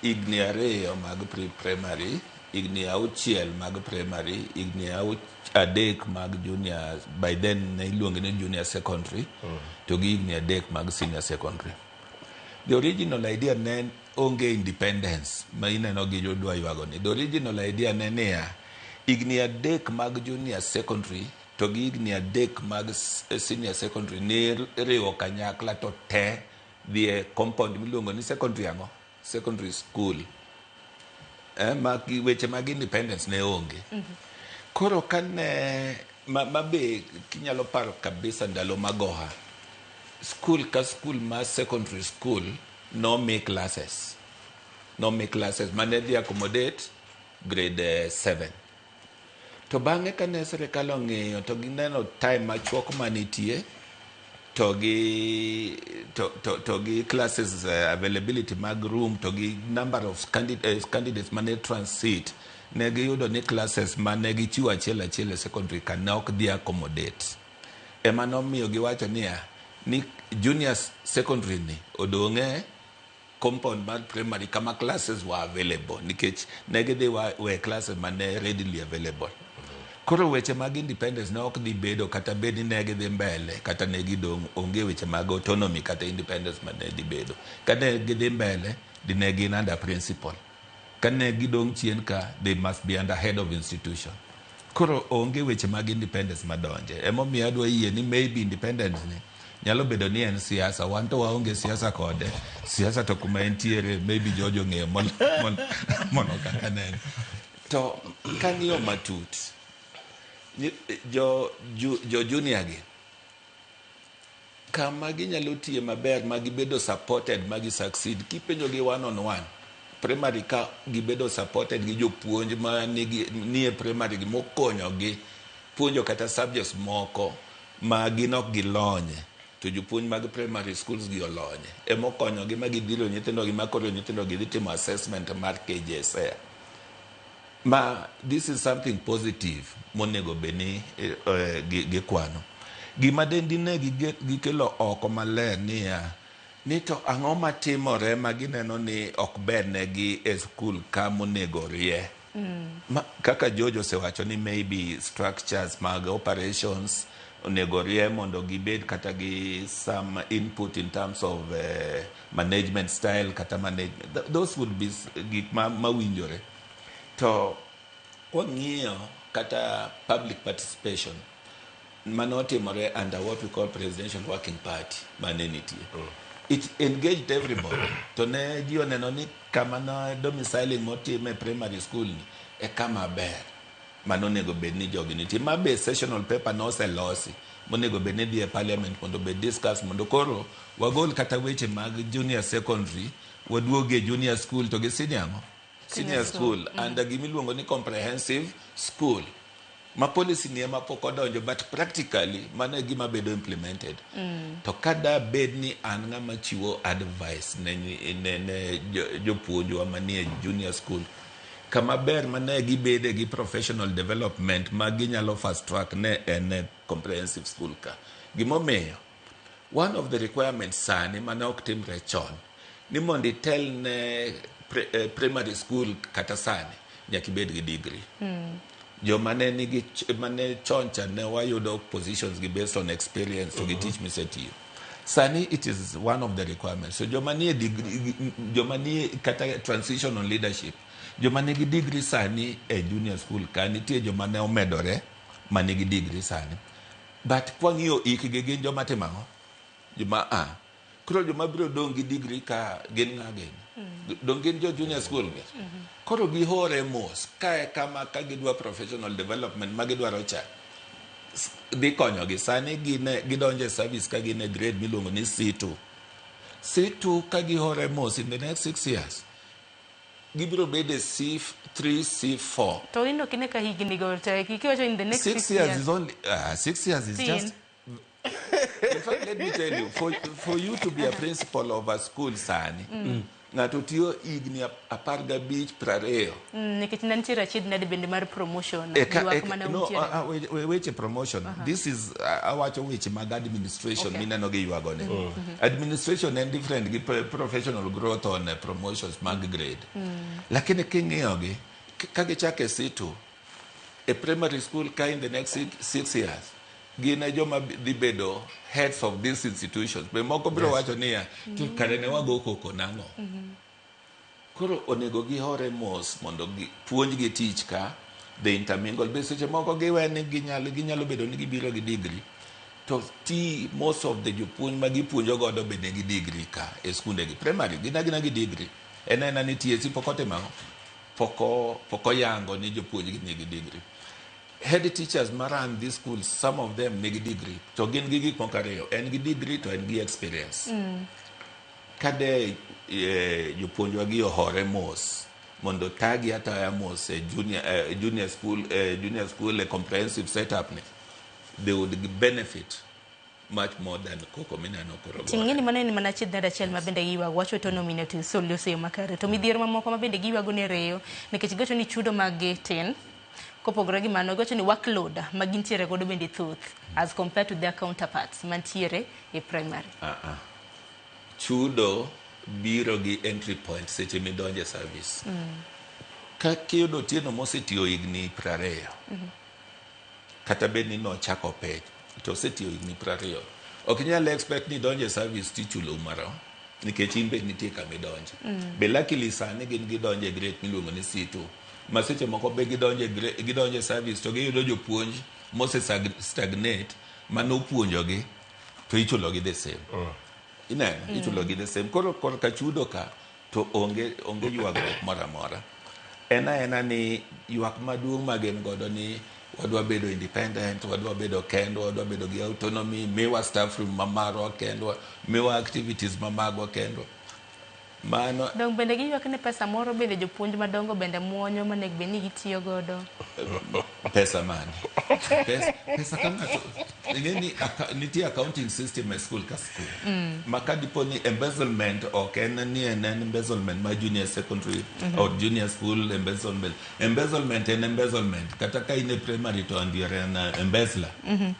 higni 2 mag pre-primary, higni 6 mag primary, higni 3 mag junior, by then ne iluonge ni junior secondary, to gi higni 3 mag senior secondary. The original idea ne onge independence ma ineno gi jodwa ywago ni. The original idea ne niya, higni 3 mag junior secondary to gi higni 3 mag senior secondary ne riwo kanyakla to te dhi e compound miluongo ni secondary ang'o? Secondary school. Ma weche mag independence ne onge. Koro kane ma be kinyalo paro kabisa ndalo magoha, school ka school ma secondary school nomi classes. Nomi classes mane dhi accommodate grade 7. To bang'e kane sirikal ong'iyo to gineno time machuok manitie to gi classes, availability mag room to gi number of candidates mane transit, ne giyudo ni classes mane gichiwo achiel achiel e secondary ka ne ok dhi accommodate. Ema nomiyo giwacho niya ni junior secondary ni odong' e compound mar primary kama classes were available, nikech ne gidhi we classes mane readily available. Koro weche mag independence ne ok dhi bedo kata bed ni ne gidhi mbele kata ne gidong', onge weche mag autonomy kata independence mane dhi bedo. Kane gidhi mbele, dine gin under principal. Kane gidong' chien ka, they must be under head of institution. Koro onge weche mag independence madonje. Emomiyo adwa yie ni maybe independence ni nyalo bedo ni en siasa. Wan to waonge siasa kode. Siasa to kuma entiere, maybe George ong'eyo molo kaka neno. To kang'iyo matut, jo junior gi kama ginyalo tiye maber ma gibedo supported ma gi succeed kipenjo gi one on one, primary ka gibedo supported gi jopuonj ma nigi nie primary gi mokonyogi puonjo kata subjects moko ma gin ok gilonye, to jopuonj mag primary schools gi olonye emokonyogi ma gidhiro nyithindo gi, ma koro nyithindo gi dhi timo assessment mar KJSEA. Ma this is something positive monego bed ni gikwano. Gima dendine gikelo oko maler niya ni to ang'o matimore ma gineno ni ok ber negi e skul ka monego rie. Ma, kaka George osewacho ni maybe structures mag operations onego rie mondo gibed kata gi some input in terms of management style kata management. Those would be gik mawinjore. To kwang'iyo kata public participation manotimore under what we call Presidential Working Party mane nitie, it engaged everybody, to ne ji oneno ni kama ne domiciling motim e primary school ni e kama ber mano onego bed ni jogi nitie. Ma be sessional paper noselosi monego bed ni dhi e parliament mondo obed discuss, mondo koro wagol kata weche mag junior secondary, waduogi e junior school to gi senior ang'o? Senior school. School. And gimiluongo ni comprehensive school. Ma policy ni ema pok odonjo, but practically mano e gima bedo implemented. To ka da bed ni an ng'ama chiwo advice ne jopuonjwa manie junior school, kama ber mane gibede gi professional development ma ginyalo fast track ne en e comprehensive school ka. Gimomiyo, one of the requirements sani mane ok timre chon, ni mondo itel ne primary school kata sani, nyaka ibed gi degree. Joma ne nigi mane chon cha ne wayudo positions gi based on experience to gi tich misetiyo. Sani it is one of the requirements. So joma nie degree, joma nie kata transition on leadership, joma nigi degree sani e junior school ka nitie joma ne omedore ma nigi degree sani. But kwang'iyo hikgi gin joma timo ang'o? Joma a. Koro joma biro dong' gi degree ka gin ng'a gin? Dong' gin jo junior school gi. Koro gihore mos kae kama ka gidwa professional development ma gidwaro cha dhi konyogi. Sani gin gidonjo e service ka gin e grade miluongo ni C2. C2 ka gihore mos, in the next 6 years gibiro bedo e C3, C4. To in ok ine ka higni go tek ikiwacho in the next 6 6 years years. Is only 6 years is Thin. just. In fact, let me tell you, for you to be a principal of a school sani, ng'ato tiyo higni 15, 20. Nikech ne nitiere achiedh nade bende mar promotion Eka, ywak eka, mane no, untiere. weche promotion. This is awacho weche mag administration mineno gi ywago ni. Administration en different gi professional growth on promotions mag grade. Lakini king'iyo gi ka gichako e C2 e primary school ka, in the next 6 years gin e joma dhi bedo heads of these institutions. Be moko biro wacho niya, to kare ne wago koko nang'o? Koro onego gihore mos mondo puonjgi tich ka the intermingle. Be seche moko giwe ni ginyalo bedo ni gibiro gi degree to ti most of the jopuonj ma gipuonjo godo be nigi degree ka e skunde gi primary gin agina gi degree. En aena ni TSC pok otimo ang'o? Pok oyango ni jopuonj gi nigi degree. Head teachers ma run these schools, some of them nigi degree to gin gi gik moko ariyo: en gi degree to en gi experience. Kade jopuonjwa gi ohore mos mondo tagi ataya mos e junior school e comprehensive setup ni, they would benefit much more than koko mineno koro Ting' gore. Ng'eni mano en mana achiedh nade achiel ma bende giywago wacho autonomy ne otim e yo makare. To midhiero mamoko ma bende giywago ni reyo nikech giwacho ni chudo mag gi tin. Kopogore gi mano, giwacho ni workload ma gintiere godo bende thoth as compared to their counterparts mantiere e primary. Ah, ah. Chudo biro gi entry point seche midonje e service. Ka kiyudo Otieno mosetiyo higni 20, kata bed ni nochako pech to osetiyo higni 20, ok inyal expect ni idonje e service tichulou marom nikech in be nitie kama idonje. Be luckily sani gin gidonje e grade miluongo ni C2, ma seche moko be gidonje e service to giyudo jopuonj mose stagnate manopuonjogi to ichulogi the same. Ineno, ichulogi the same. Koro korka chudo ka to onge ywagruok moro amora. En aena ni ywak maduong' ma gin godo ni wadwa bedo independent, wadwa bedo kendwa, wadwa bedo gi autonomy, miwa staff room ma marwa kendwa, miwa activities ma magwa kendwa. Mano. Dong bende giywak ni pesa moro bende jopuonj madongo bende muonyo monego bed ni gitiyo godo. Pesa mane? Pesa ka ng'ato ing'e ni nitie accounting system e school ka school. Ma ka dipo ni embezzlement, ok en ni en embezzlement ma junior secondary or junior school embezzlement. Embezzlement en embezzlement. Kata ka in e primary to and you're an embezzler,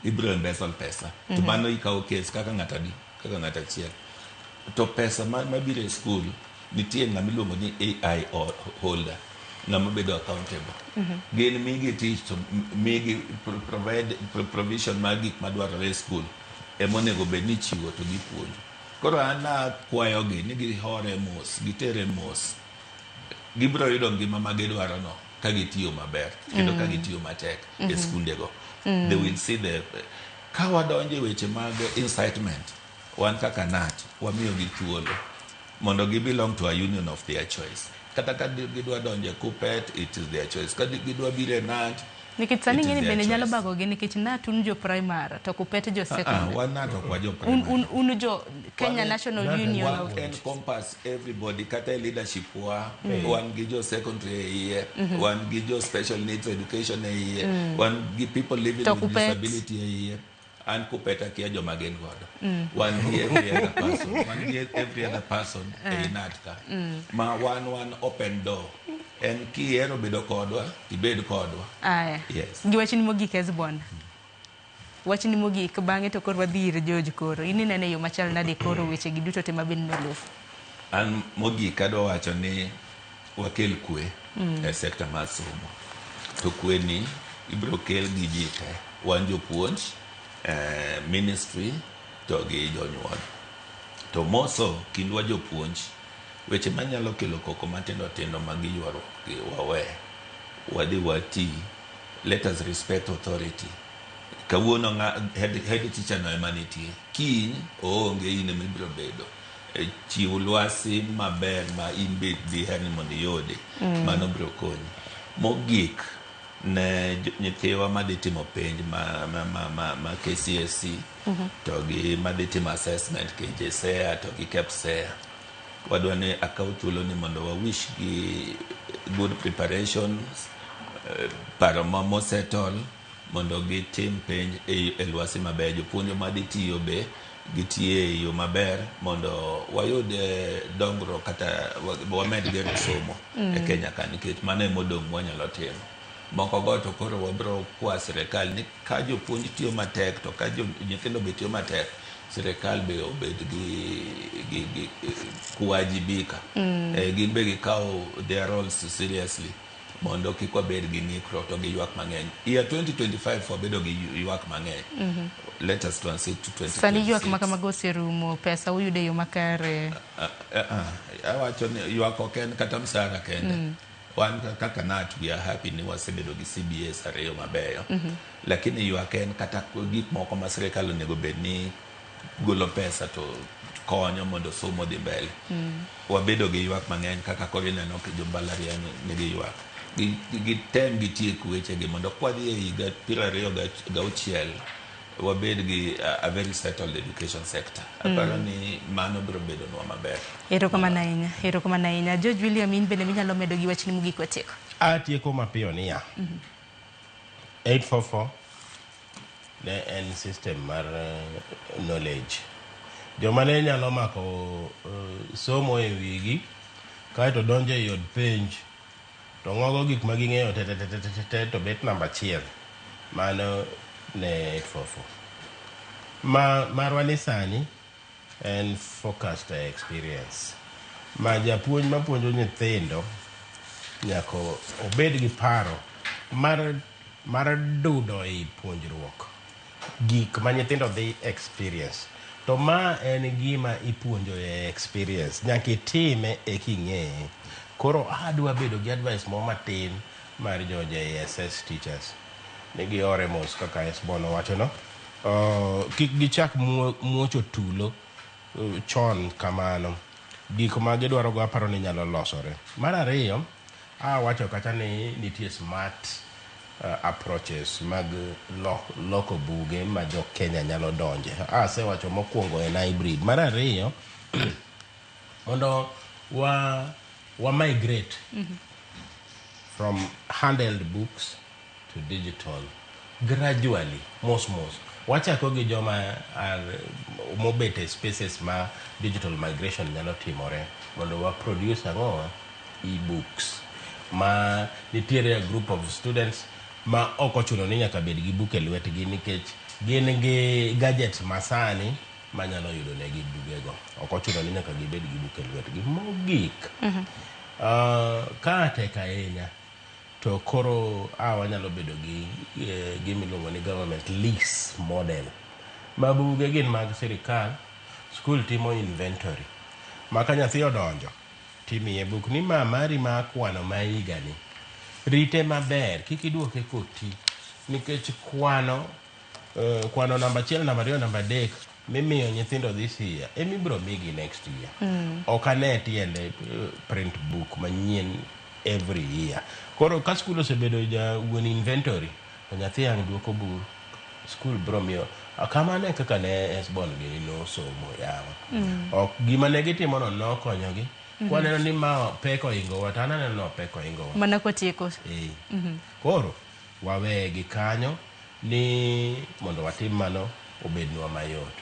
ibiro embezzle pesa. To mano ikawo case kaka ng'ato adi, kaka ng'ato achiel. To pesa mabiro e school nitie ng'ama iluongo ni AI holder, ng'ama bedo accountable. Gin migi tich to migi provide provision mar gik madwarore e school emonego bed ni ichiwo to gipuonjo. Koro an akwayogi ni gihore mos, gitere mos. Gibiro yudo ngima ma gidwaro no ka gitiyo maber kendo ka gitiyo matek e skundego. They will see the ka wadonjo e weche mag incitement, wan kaka KNUT wamiyogi thuolo mondo gi belong to a union of their choice. Kata ka gidwa donjo e KUPPET, it is their choice. Ka gidwa biro e KNUT, Nikech sani It is ing'eni their bende nyalo choice. bagogi nikech NAT un jo primary to kupet jo Ah, ah, secondary. wan NAT ok wa jo Un, primary. un, un jo Kenya National Union Wa of encompass everybody kata e leadership wa wan gi jo secondary e iye wan gi jo special needs education e iye wan gi people living To with Kupet. disability e iye an kupet akia joma gin godo wan gi every other person wan gi every other person ei NAT ka ma wan wan open door en kihero bedo kodwa tibed kodwa Aya. Yes. Gi wachni mogik Hesbon. Wachni mogik bang'e to koro wadhi ir George koro. In inene yo machal nade koro weche gi duto te mabende nolosi. An mogik adwa wacho ni wakel kwe e sekta mar somo. To kwe ni ibiro kel gi ji te. Wan jopuonj, ministry to gi jonyuol. To moso kindwa jopuonj, weche manyalo kelo koko matindo tindo mag ywaruok gi wawe. Wadhi wati. Let us respect authority. Kawuono head teacher no ema nitie. Kiny oonge in ema ibiro bedo. Chiw lwasi maber ma in be diher ni mondo iyudi. Mano biro konyi. Mogik ne nyithiwa madhi timo penj ma KCSE to gi madhi timo assessment KJSEA to gi KPSEA. Wadwa ni akaw thuolo ni mondo wa wish gi good preparations, paro ma mosettle mondo gitim penj e lwasi maber. Jopuonj madhi tiyo be gitiye e yo maber mondo wayud dongruok kata wamed gero somo e Kenya ka nikech mano emodong' mwanyalo timo. Moko go to koro wabiro kwa sirikal ni ka jopuonj tiyo matek to ka nyithindo be tiyo matek, sirikal be obed gi kuwajibika. Gin be gikaw their roles seriously mondo kik wabed gi ng'ikruok to gi ywak mang'eny. Year 2025 wabedo gi ywak mang'eny. Let us transit to 2026. Sani ywak ma kamago oserumo, pesa uyudo e yo makare. Awacho ni ywak ok en kata msara kende. Wan kaka NAT we are happy ni wasebedo gi CBS ariyo mabeyo. Lakini ywak en kata gik moko ma sirikal onego bed ni golo pesa to konyo mondo somo odhi mbele. Wabedo gi ywak mang'eny kaka koro ineno ka jo mbalariany nigi ywak. Gitem gitiek wechegi mondo kwadhi e higa 2026 wabed gi a very settled education sector. Aparo ni mano biro bedonwa maber. Erokamano ahinya, erokamano ahinya. George William, in bende minyalo medo gi wachni mogik watieko. Atieko mapiyo niya. 844 ne en system mar knowledge. Joma ne nyalo mako somo e wigi kaeto donjo e od penj to ng'ogo gik ma ging'eyo te te te te te te to bet namba achiel. Mano ne 844. Ma marwa ni sani en focused experience. Ma japuonj mapuonjo nyithindo nyaka obed gi paro mar dudo ei puonjruok gik ma nyithindo dhi experience. To ma en gima ipuonjo e experience. Nyaka itime eka ing'eye. Koro adwa bedo gi advice moro matin mar jo JSS teachers. Ni giore mos kaka Esbon owacho no. Kik gichak muocho tulo chon kamano. Gik ma gidwaro go aparo ni nyalo losore. Mar ariyo, awacho kacha ni nitie smart approaches mag loko buge ma jo Kenya nyalo donje. Asewacho mokwongo en hybrid. Mar ariyo, mondo wa migrate from handheld books to digital gradually, mos mos. Wachako gi joma are mobet e spaces ma digital migration nyalo timore mondo wa produce ang'o e-books ma nitiere a group of students ma ok ochuno ni nyaka bed gi book e lwetgi nikech gin gi gadgets masani manyalo yudo negi bugego. Ok ochuno ni nyaka gibed gi book e lwetgi. Mogik, ka tek ahinya to koro wanyalo bedo gi gima iluongo ni government lease model. Ma buge gin mag sirikal, skul timo inventory. Ma ka nyathi odonjo, timiye buk ni ma mari ma kwano ma higani. Rite maber, kik iduoke koti. Nikech kwano namba 1, namba 2, namba 3 mimiyo nyithindo this year, emibiro migi next year. Ok ane tiende print book manyien every year. Koro ka skul osebedo ja wuon inventory, To nyathi ang' duoko bur, skul bro miyo. Kamano e kaka ne Esbon gini nosomo yawa. Ok gima ne gitimo no nokonyogi. Kwaneno ni ma pek ohingowa to an aneno ni pek ohingowa. Mana kwatieko. Eh. Koro waweye gi kanyo ni mondo watim mano obednwa mayot.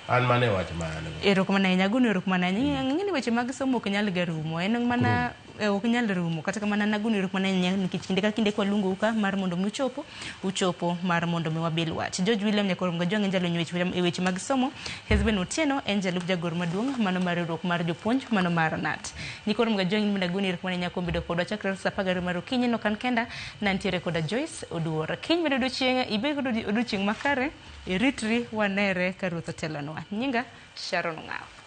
An mano e wach ma an go. Erokamano ahinya, agoni erokamano ahinya. Ng'e ni weche mag somo ok nyal ga rumo. En mana ok nyal rumo. Kata kamano an agoni erokamano ahinya nikech kinde ka kinde kwaluongou ka mar mondo mi uchopo, uchopo mar mondo mi wabil wach. George William Nyakorom Gajwang' en jalony e weche mag somo. Hesben Otieno en jalup jagoro maduong' mano mar riwruok mar jopuonj mano mar KNUT. Nyikorom Gajwang' in bende agoni erokamano ahinya kuom bedo kodwa chakre saa 12 mar okinyi nok an kenda nantiere koda Joyce Oduor. Kiny bende odiochieng' ibed kod odiochieng' makare. Iritri wanere ka Ruoth otelonwa. Nyinga Sharon Ong'awo.